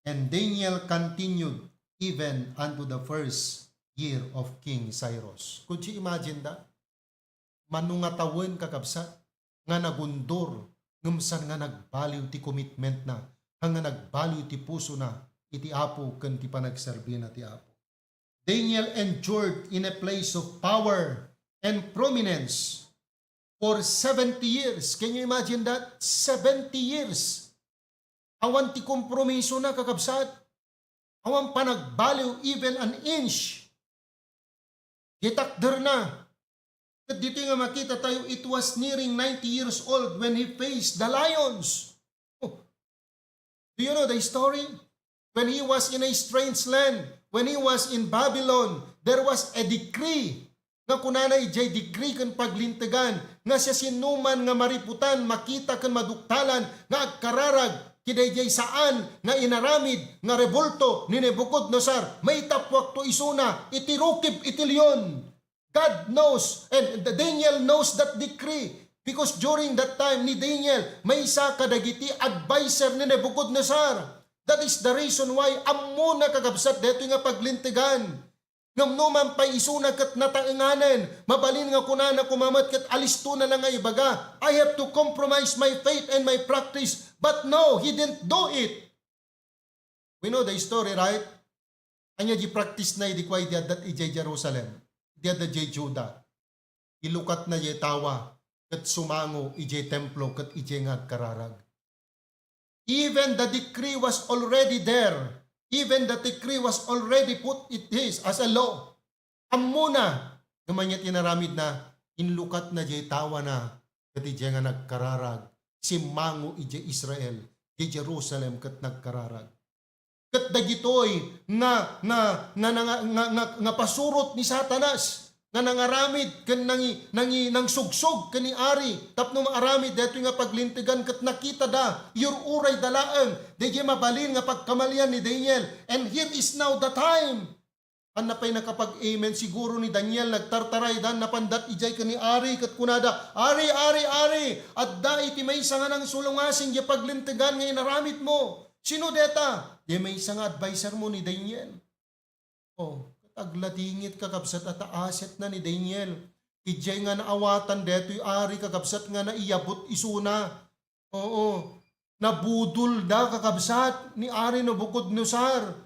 "And Daniel continued even unto the first year of King Cyrus." Could you imagine that? Mano nga tawen, kakabsat, nga nagundor, ngem saan nga nagbaliw ti commitment na, haan nga nagbaliw ti puso na iti Apo ken ti panagserbi na ti Apo. Daniel endured in a place of power and prominence for seventy years. Can you imagine that? Seventy years. Awan ti kompromiso na, kakabsat. Awan panagbaliw, even an inch. Gitakder na. Ket ditoy nga makita tayo, it was nearing ninety years old when he faced the lions. Oh. Do you know the story? When he was in a strange land, when he was in Babylon, there was a decree nga kunana idiay decree ken paglintegan nga siasinoman nga mariputan, makita ken maduktalan nga agkararag kidaydiay saan nga inaramid nga rebulto ni Nebuchadnezzar, maitappuakto isuna iti rukib iti leon. God knows, and Daniel knows that decree, because during that time ni Daniel, maysa kadagiti adviser ni Nebuchadnezzar. That is the reason why ammona, kakabsat, daytoy nga paglintegan. Ngem no man pay isuna ket nataenganen, mabalin nga kunana koma met ket alistona la nga ibaga, "I have to compromise my faith and my practice." But no, he didn't do it. We know the story, right? Ania di practice na idi kua idi adda idiay Jerusalem, idi adda idiay Juda? Ilukatna diay tawa ket sumango idiay templo ket idiay nga agkararag. Even the decree was already there. Even the decree was already put it is as a law. Ammona nga ania ti inaramidna, inlukatna diay tawana ket idiay nga nagkararag, simmango idiay Israel, idiay Jerusalem ket nagkararag. Ket dagitoy nga, nga, nga, nga, nga, nga, nga pasurot ni Satanas nga nangaramid ken nangi-, nangi-, nangsugsog ken ni Ari tapno maaramid daytoy nga paglintegan, ket nakitada, iyur-urayda laeng daydiay mabalin nga pagkamalian ni Daniel. And here is now the time. Anna pay nakapag-amen siguro ni Daniel, nagtartarayda, napandat idiay ken ni Ari, ket kunada, "Ari, Ari, Ari, adda iti maysa nga nangsulungasing diay paglintegan nga inaramidmo. Sino deta?" "Diay maysa nga adviser mo ni Daniel." Oh, ket agladingit, kakabsat, a ta asetna ni Daniel. Idiay nga naawatan detoy ari, kakabsat, nga naiyabut isuna. Oo. Nabudolda, kakabsat, ni Ari Nabucodonosor.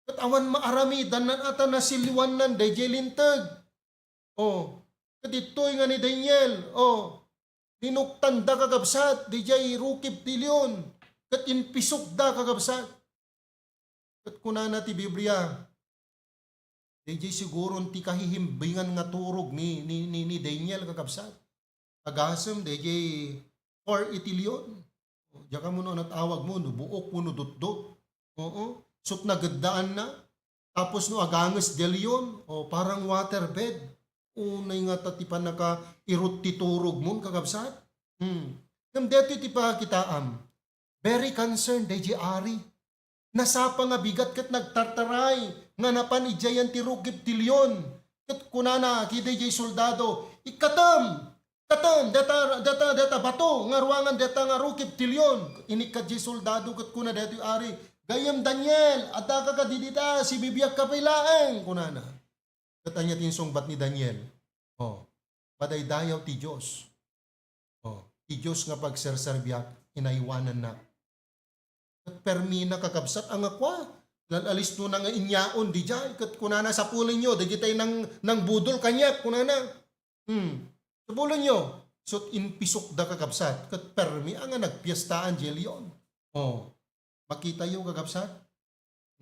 Ket awan maaramidanna a ta nasiliwannan daydiay linteg. Oh, ket ditoy nga ni Daniel, oh, linuktanda, kakabsat, daydiay rukib ti leon, ket impisokda, kakabsat. Ket kunana ti Biblia, daydiay siguron ti kahihimbingan nga turog ni, ni, ni, ni Daniel, kakabsat. Agasem daydiay four iti leon. Diak ammo no ania ti awagmo, no buok wenno dutdot. Oo. Sut nageddaanna. Tapos no aganges daydiay leon, o, parang waterbed. Unay ngata ti pannakairut ti turogmon, kakabsat. Hmm. Ngem daytoy ti pakakitaam. Very concerned daydiay ari. Nasapa nga bigat ket nagtartaray nga napan idiayen ti rukib ti leon. Ket kunana kadaydiay soldado, "Ikkatem! Ikkatem! Deta, deta, deta bato nga ruangan deta nga rukib ti leon." Inikkat diay soldado ket kuna daytoy ari, "Gayyem, Daniel, addaka kadi dita, sibibiagka pay laeng," kunana. Ket ania ti insungbat ni Daniel? Oh, padaydayaw ti Dios. Oh, ti Dios nga pagserserbiak, inaywanannak. Ket permina, kakabsat, a nga kua, lal-, alistona nga inyaon didiay, ket kunana, "Sapulenyo dagitay nang-, nangbudol kaniak," kunana. Hmm. "Sapulenyo." Sut impisokda, kakabsat, ket permi a nga nagpiestaan diay leon. Oh. Makitayo, kakabsat,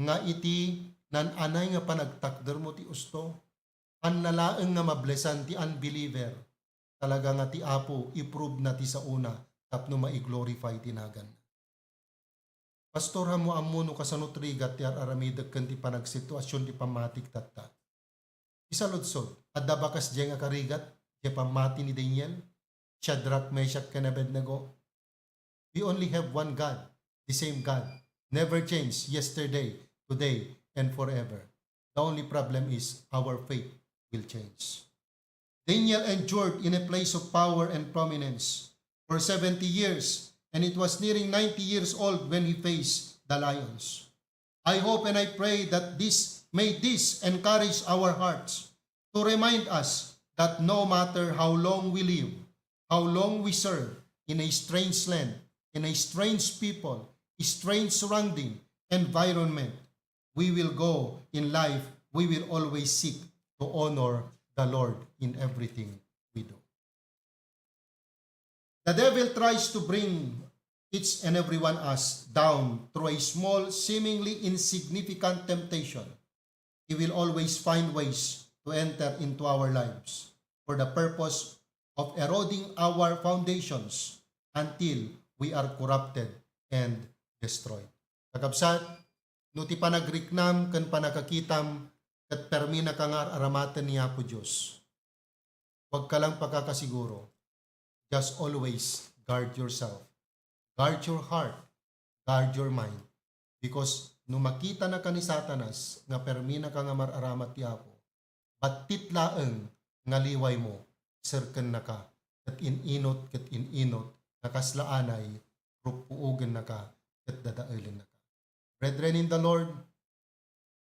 nga iti naan-anay nga panagtakdermo ti usto, anna laeng nga mablesan ti unbeliever. Talaga nga ti Apo, i-prove na ti saona tapno mai-glorify ti naganna. Pastor, ammo-ammo no kasano ti rigat ti ar-aramidek ken ti panagsituasion ti pammatik tatta. Isaludsod, adda ba kasdiay nga karigat diay pammati ni Daniel, Shadrach, Meshach, ken Abednego? We only have one God, the same God, never change, yesterday, today, and forever. The only problem is our faith will change. Daniel endured in a place of power and prominence for seventy years, and it was nearing ninety years old when he faced the lions. I hope and I pray that this, may this encourage our hearts to remind us that no matter how long we live, how long we serve in a strange land, in a strange people, strange surrounding, environment, we will go in life, we will always seek to honor the Lord in everything we do. The devil tries to bring each and every one us down through a small, seemingly insignificant temptation. He will always find ways to enter into our lives. for the purpose of eroding our foundations until we are corrupted and destroyed. Kakabsat, no ti panagriknam ken panakakitam ket perminaka nga ar-aramaten ni Apo Dios, huwag ka lang pakakasiguro. Just always guard yourself. Guard your heart. Guard your mind. Because no makitanaka ni Satanas nga perminaka nga mar-aramat ti Apo, battit laeng nga liwaymo, serkennaka ket in-inut ket in-inut nga kasla anay, ruppuogennaka ket dadaelennaka. Brethren in the Lord,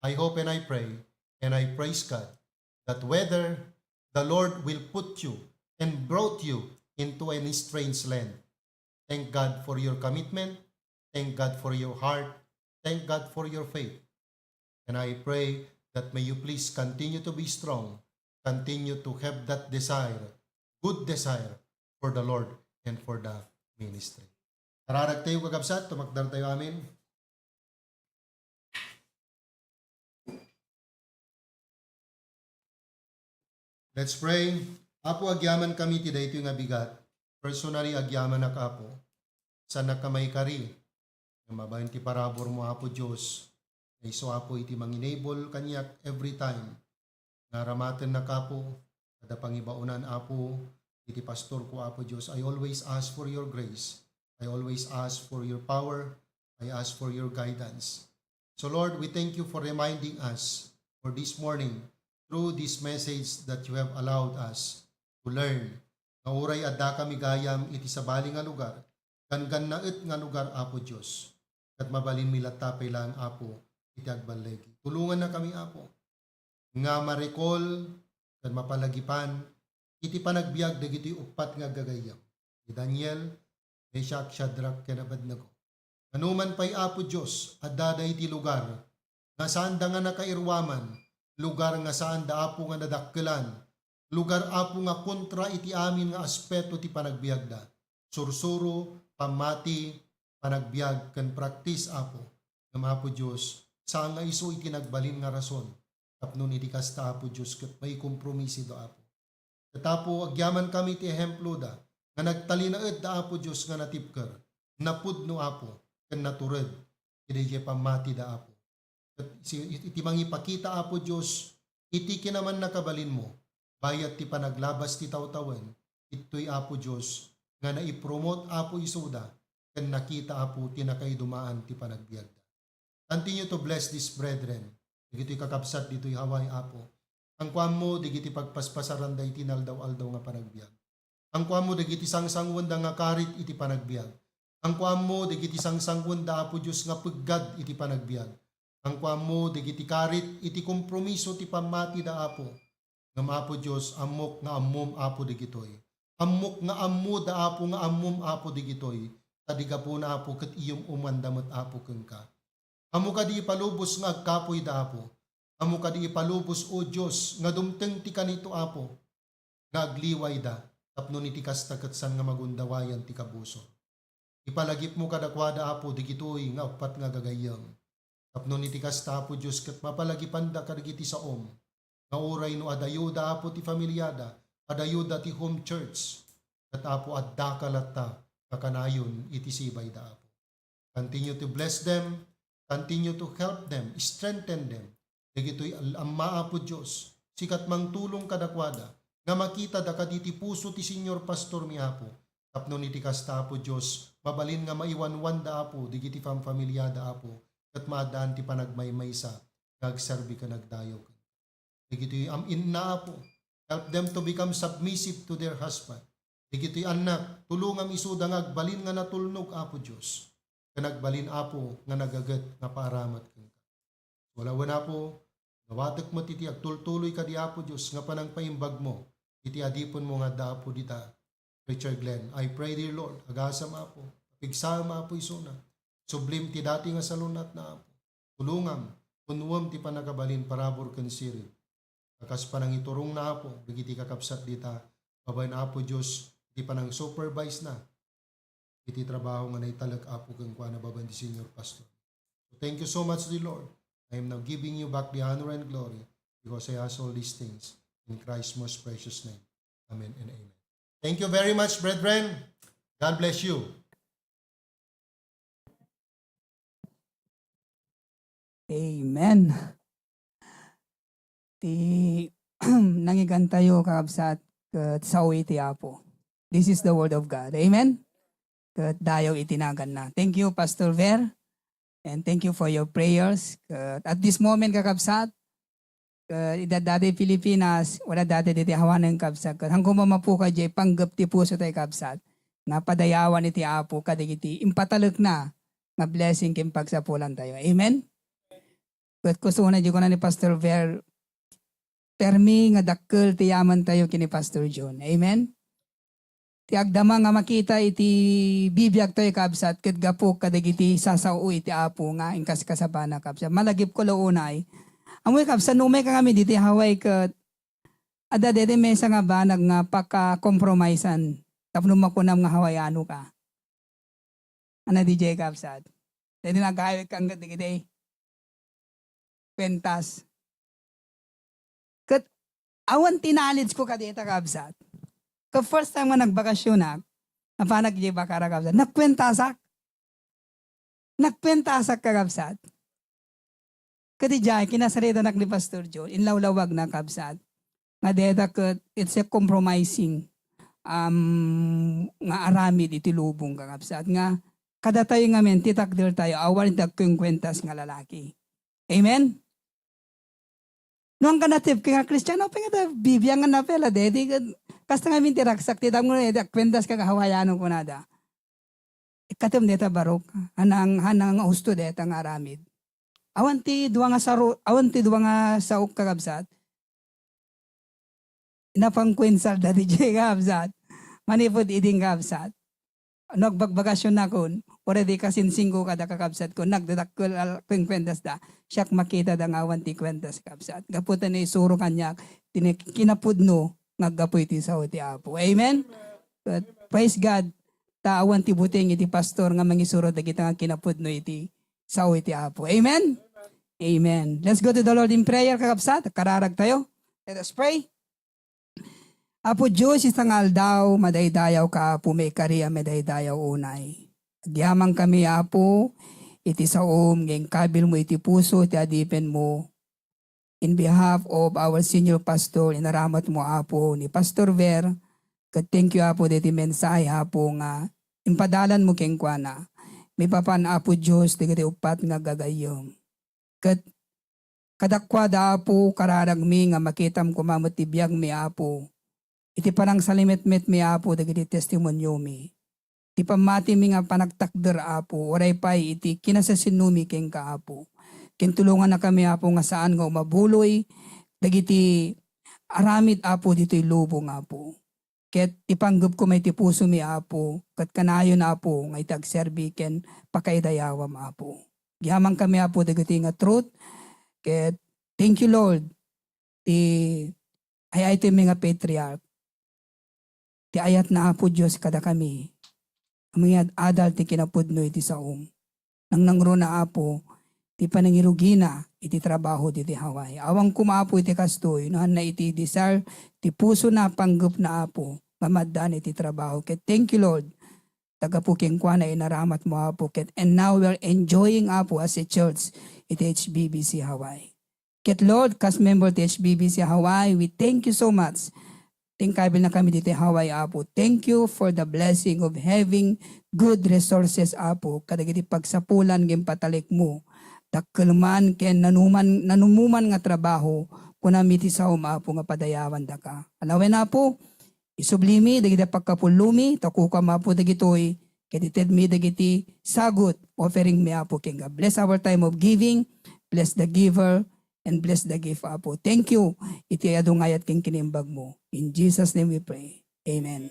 I hope and I pray and I praise God that whether the Lord will put you and brought you into a strange land, thank God for your commitment, thank God for your heart, thank God for your faith. And I pray that may you please continue to be strong, continue to have that desire, good desire for the Lord and for the ministry. Kararag tayo, kakabsat, tumakdar tayo, amen. Let's pray. Apo, agyaman kami ti daytoy nga bigat. Personally, agyamanak, Apo. Saannak a maikari nga mabain ti paraburmo, Apo Dios, nga isu, Apo, iti manginable kaniak every time nga aramatennak, Apo, kada pangibaonan, Apo, iti pastorko, Apo Dios. I always ask for your grace. I always ask for your power. I ask for your guidance. So, Lord, we thank you for reminding us for this morning through this message that you have allowed us to learn nga uray adda kami gayam iti sabali nga lugar, ganggannaet nga lugar, Apo Dios, ket mabalinmi latta pay laeng, Apo, iti agballigi. Tulonganna kami, Apo, nga ma-recall ken mapalagipan iti panagbiag dagitoy uppat nga aggagayyem, ni Daniel, Meshach, Shadrach, ken Abednego. Manoman pay, Apo Dios, adda daydi lugar nga saanda nga nakairuaman, lugar nga saanda, Apo, nga nadakkelan, lugar, Apo, nga kontra iti amin nga aspeto ti panagbiagda. Sursuro, pammati, panagbiag, ken praktis, Apo. Ngem, Apo Dios, saan nga isu iti nagbalin nga rason tapno iti kasta, Apo Dios, ket maikompromisoda, Apo. Ket, Apo, agyamankami iti ehemploda nga nagtalinaedda, Apo Dios, nga natibker, napudno, Apo, ken natured iti daydiay pammatida, Apo. Ket si-, iti mangipakita, Apo Dios, iti kinamannakabalinmo, bayat ti panaglabas ti tawtawen, ditoy, Apo Dios, nga naipromot, Apo, isuda, ken nakita, Apo, ti nakaidumaan ti panagbiagda. Continue to bless these brethren, dagitoy kakabsat ditoy Hawaii, Apo. Angkuammo dagiti pagpaspasaranda iti naldaw-aldaw nga panagbiag. Angkuammo dagiti sangsanguenda nga karit iti panagbiag. Angkuammo dagiti sangsanguenda, Apo Dios, nga peggad iti panagbiag. Angkuammo dagiti karit iti kompromiso ti pammatida, Apo. Ngem, Apo Dios, ammok nga ammom, Apo, dagitoy. Ammok nga ammoda, Apo, nga ammom, Apo, dagitoy, ta di gapuna, Apo, ket iyum-umanda met, Apo, kenka. Ammo kadi ipalubos nga agkapoyda, Apo. Ammo kadi ipalubos, O Dios, nga dumteng ti kanito, Apo, nga agliwayda, tapno iti kasta ket saan nga magundawayan ti kabusor. Ipalagipmo kadakuada, Apo, dagitoy nga uppat nga gagayyem. Tapno iti kasta, Apo Dios, ket mapalagipanda kadagiti saom, nga uray no adayoda, Apo, ti familiada, adayoda ti home church, ket, Apo, addaka latta nga kanayon iti sibayda, Apo. Continue to bless them, continue to help them, strengthen them. Dagitoy al-, amma, Apo Dios, sika ti mangtulong kadakuada, nga makitada kaditi puso ti senior pastor mi, Apo. Tapno iti kasta, Apo Dios, mabalin nga maiwanwanda, Apo, dagiti famfamiliada, Apo, ket maaddaan ti panagmaymaysa nga agserbi ken agdayaw. Dagitoy am-, inna, Apo, help them to become submissive to their husband. Dagitoy annak, tulongam isuda nga agbalin nga natulnog, Apo Dios, ken agbalin, Apo, nga nagaget nga paaramat kenka. Wen, Apo, dawatek met iti agtultuloy kadi, Apo Dios, nga panangpaimbagmo iti adipenmo nga adda, Apo, dita Richard Glenn. I pray, dear Lord, agasam, Apo, pigsaem, Apo, isuna. Sublim ti dati nga salunatna, Apo. Tulongam, punnuem ti pannakabalin, parabur ken sirib. Kas panangiturongna, Apo, dagiti kakabsat dita, babaen, Apo Dios, iti panang-supervise na iti trabaho nga naitalek, Apo, kenkuana babaen ti senior pastor. So, thank you so much, dear Lord. I am now giving you back the honor and glory because I ask all these things in Christ's most precious name. Amen and amen. Thank you very much, brethren. God bless you. Amen. Ti nangigantayo, kakabsat, ket sao iti Apo. This is the word of God. Amen? Ket dayaw iti naganna. Thank you, Pastor Ver. And thank you for your prayers. Ket at this moment, kakabsat, ket ida dati Pilipinas, wala dati diti awanen, kabsat. Ket hanko mamapukaw jay panggep ti puso tayo, kabsat, nga padayawan iti Apo kadagiti impatalekna nga blessing ken pagsapulan tayo. Amen? Ket kusona di kuna ni Pastor Ver, permi nga dakkel ti yaman tayo ken ni Pastor John. Amen? Ti agdama nga makita iti bibiag tayo, kabsat, ket gapu kadagiti sasao iti Apo nga inkaskasabana, kabsat. Malagipko la unay. Amoy, kabsat, no umay ka ngamin diti Hawaii ket adda deti maysa nga banag nga pakakompromisan tapno makunam nga Hawaiano ka. Ano di jay, kabsat? Deti nagkawit ka ket dagiti kuentas. Ket awan ti knowledge ko kadita, kabsat. Ket first time nga nagbakasyonak, napanak jay Bacara, kabsat. Nagkuentasak. Nagkuentasak, kakabsat. Ket idiay, kinasaritanak ni Pastor Joe, inlawlawagna, kabsat, nga deta ket it's a compromising, um, nga aramid iti lubong, kakabsat, nga kadatayo ngamin, ti takder tayo, awan iti agkuenkuentas nga lalaki. Amen? No, angka natip ka nga Kristiano, pay nga ta bibiangan na pela, deti, kasta ngamin ti ragsak, ti tapno, deti, agkuentas ka nga Hawaiano, kunada. Ikkatem deta barok, hanang, hanang nga husto deta nga aramid. Awan ti dua nga saro, awan ti dua nga saok, kakabsat. Napan kuensal dati jay, kakabsat. Manipud idin, kakabsat. No, agbagbagasyon nakon, already kasinsingko kada kakabsat ko, nagdadakkel a kuenkuentas da. Siak makita da nga awan ti kuentas, kakabsat. Gapu ta naisuro kaniak, ti kinapudno, nga aggapu iti sao ti Apo. Amen? But praise God, ta awan ti buteng iti pastor nga mangisuro dagita nga kinapudno iti sao iti Apo. Amen? Amen. Let's go to the Lord in prayer, kakabsat. Kararag tayo. Let us pray. Apo Dios, ita nga aldaw, madaydayaw ka, Apo, maikari a madaydayaw unay. Agyamankami, Apo, iti saom nga inkabilmo iti puso ti adipenmo. In behalf of our senior pastor, inaramatmo, Apo, ni Pastor Ver, ket thank you, Apo, diti mensahe, Apo, nga impadalanmo kenkuana. Maipapan, Apo Dios, dagiti uppat nga aggagayyem. Ket kadakuada, Apo, kararagmi nga makitam koma met ti biagmi, Apo, iti panangsalimetmetmi, Apo, dagiti testimoniomi. Ti pammatimi nga panagtakder, Apo, uray pay iti kinasasinomi kenka, Apo. Ken tulongannakami, Apo, nga saan nga umabuloy dagiti aramid, Apo, ditoy lubong, Apo. Ket ipanggepko met iti pusomi, Apo, ket kanayon, Apo, nga iti agserbi ken pakaidayawam, Apo. Agyamankami, Apo, dagiti nga truth. Ket thank you, Lord, ti ay-ayatmi nga patriarch. Ti ayatna, Apo Dios, kadakami. Amin nga ad-adal ti kinapudno iti saom. Nangnangruna, Apo, ti panangirugina iti trabaho diti Hawaii. Awan koma, Apo, iti kastoy, no hanna iti desire ti pusona, panggepna, Apo, nga maaddaan iti trabaho. Ket thank you, Lord, ta gapu kenkuana inaramatmo, Apo, ket and now we are enjoying, Apo, as a church iti H B B C Hawaii. Ket Lord, kas member ti H B B C Hawaii, we thank you so much. Tingkabilnakami ditoy Hawaii, Apo. Thank you for the blessing of having good resources, Apo, kadagiti pagsapulan nga impatalikmo. Dakkel man ken nanuman, nanumoman nga trabaho, kunami ti saom, Apo, nga padayawandaka. Alawen, Apo, isublimi dagiti pagkapullomi, ta kukam, Apo, dagitoy, ket itedmi dagiti sagut, offeringmi, Apo, kenka. Bless our time of giving, bless the giver, and bless the gift, Apo. Thank you iti adu nga ayat ken kinaimbagmo. In Jesus' name we pray. Amen.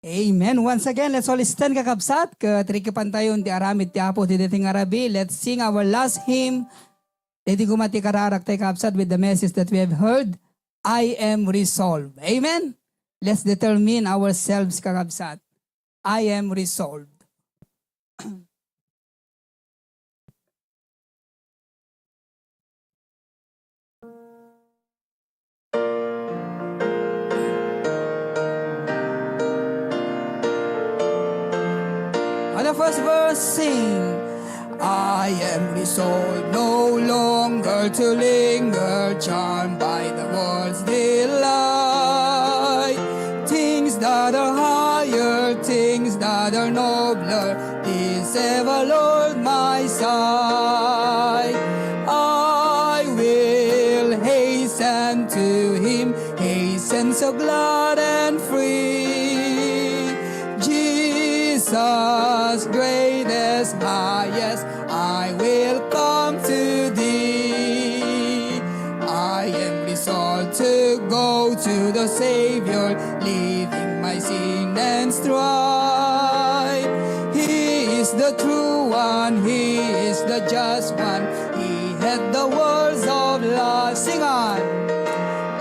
Amen. Once again, let's all stand, kakabsat, ket rikipantayon ti aramid ti Apo ti daytoy nga rabii. Let's sing our last hymn. Daytoy koma ti kararak tayo, kakabsat, with the message that we have heard, "I am resolved." Amen. Let's determine ourselves, kakabsat. "I am resolved." On the first verse, sing. "I am resolved no longer to linger, charmed by the world's delight. Things that are higher, things that are nobler, these ever, Lord, my sight. I will hasten to Him, hasten so glad and free. Jesus, greatest, highest, I will come to Thee. I am resolved to go to the Savior, leaving my sin and strife. He is the true one, He is the just one, He hath the words of life." Sing on.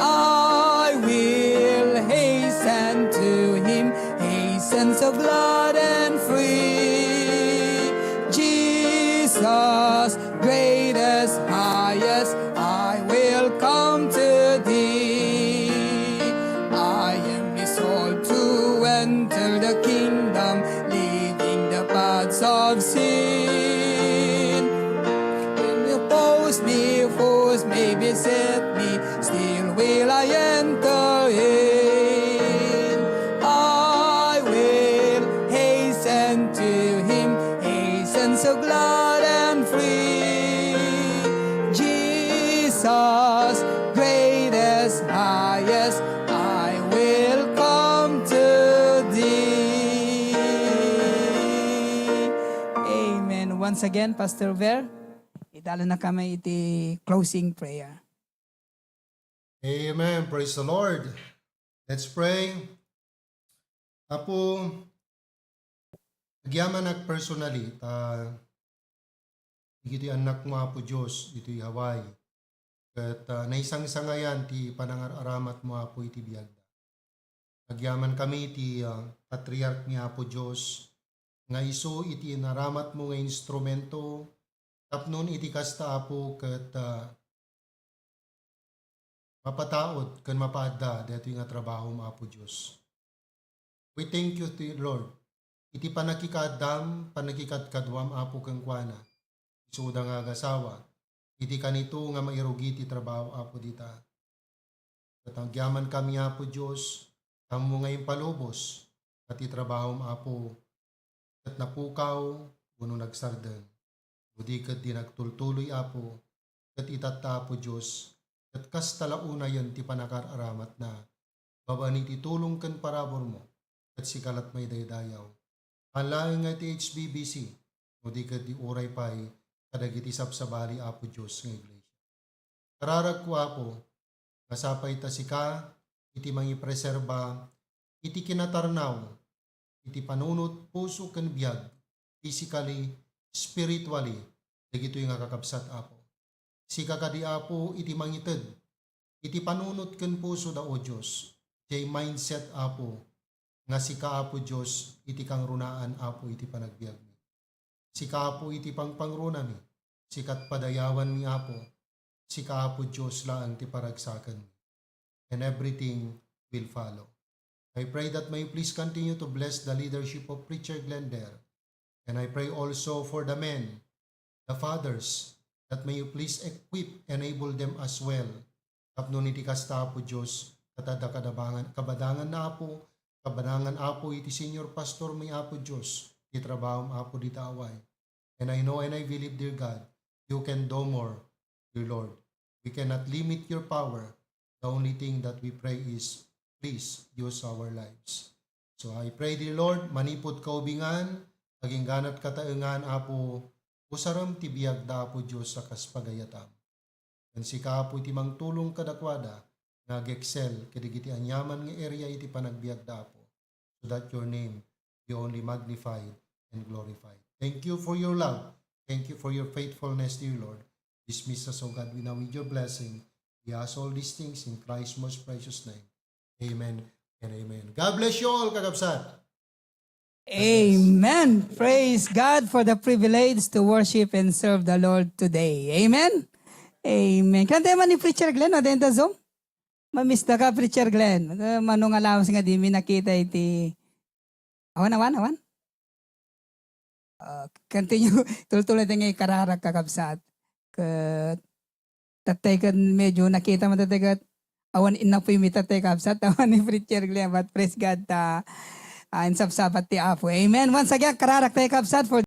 "I will hasten to Him, hasten so glad and free. Jesus, greatest, highest, I will come to Thee. I am resolved to enter the kingdom, leaving the paths of sin. When the foes may, foes may beset me, still will I enter in. I will hasten to Him, hasten so glad and free. Jesus, greatest, highest, I will come to Thee." Amen. Once again, Pastor Ver, idalannakami iti closing prayer. Amen. Praise the Lord. Let's pray. Apo, agyamanak personally, ta dagiti annakmo, Apo Dios, ditoy Hawaii. Ket, ah, naisangsangayan ti panangar-aramatmo, Apo, iti biagda. Agyamankami ti, ah, patriark ni Apo Dios, nga isu iti inaramatmo nga instrumento, tapno iti kasta, Apo, ket, ah, mapataud ken mapaadda daytoy nga trabahom, Apo Dios. We thank you, dear Lord, iti pannakikaaddam, pannakikadkaduam, Apo, kenkuana. Isuda nga agasawa, iti kanito nga mairugi ti trabaho, Apo, dita. Ket agyamankami, Apo Dios, ammo nga impalubos, ket ti trabahom, Apo, ket napukaw wenno nagsardeng. No di ket di nagtultuloy, Apo, ket itatta, Apo Dios, ket kasta la unayen ti panakar-aramatna. Babaen iti tulong ken paraburmo, ket sika lat maidaydayaw. Haan laeng nga iti H B B C, no di ket di uray pay kadagiti sabsabali, Apo Dios, nga iglesia. Kararagko, Apo, nga sapay ta sika iti mangipreserba iti kinatarnaw iti panunot puso ken biag, physically, spiritually, dagitoy nga kakabsat, Apo. Sika kadi, Apo, iti mangited iti panunot ken pusoda, O Dios, jay mindset, Apo, nga sika, Apo Dios, iti kangrunaan, Apo, iti panagbiagmi. Sika, Apo, iti pangpangrunami. Sika ti padayawanmi, Apo. Sika, Apo Dios, laeng ti paragsakenmi. And everything will follow. I pray that may you please continue to bless the leadership of Preacher Glender. And I pray also for the men, the fathers, that may you please equip, enable them as well. Tapno iti kasta, Apo Dios, ket adda kadabangan, kabadangan na, Apo, kabadangan, Apo, iti senior pastor mi, Apo Dios, ti trabahom, Apo, dita Hawaii. And I know and I believe, dear God, you can do more, dear Lord. We cannot limit your power. The only thing that we pray is, please use our lives. So I pray, dear Lord, manipud kaubingan, agingganat kataengan, Apo, usarem ti biagda, Apo Dios, a kas pagayatam. Ken sika, Apo, iti mangtulong kadakuada nga ag-excel kadagiti aniaman nga area iti panagbiagda, Apo. so that your name be only magnified and glorified. Thank you for your love. Thank you for your faithfulness, dear Lord. Dismiss us, O God, with, now with your blessing. We ask all these things in Christ's most precious name. Amen and amen. God bless you all, kakabsat. Amen. Praise God for the privilege to worship and serve the Lord today. Amen. Amen. Kanta man ni Preacher Glenn, no? Denta Zoom? Mamista ka, Preacher Glenn. Eh, mano nga lawas nga di mi nakita iti... Awan, awan, awan. Ah, continue. Tultuloy tayo nga ikararak, kakabsat. Ket tattay ket medyo nakita man tattay ket awan innapoy mi tattay, kabsat, awan ni Preacher Glenn, but praise God ta, ah, insabsabat ti Apo. Amen. Once again, kararak tayo, kabsat, for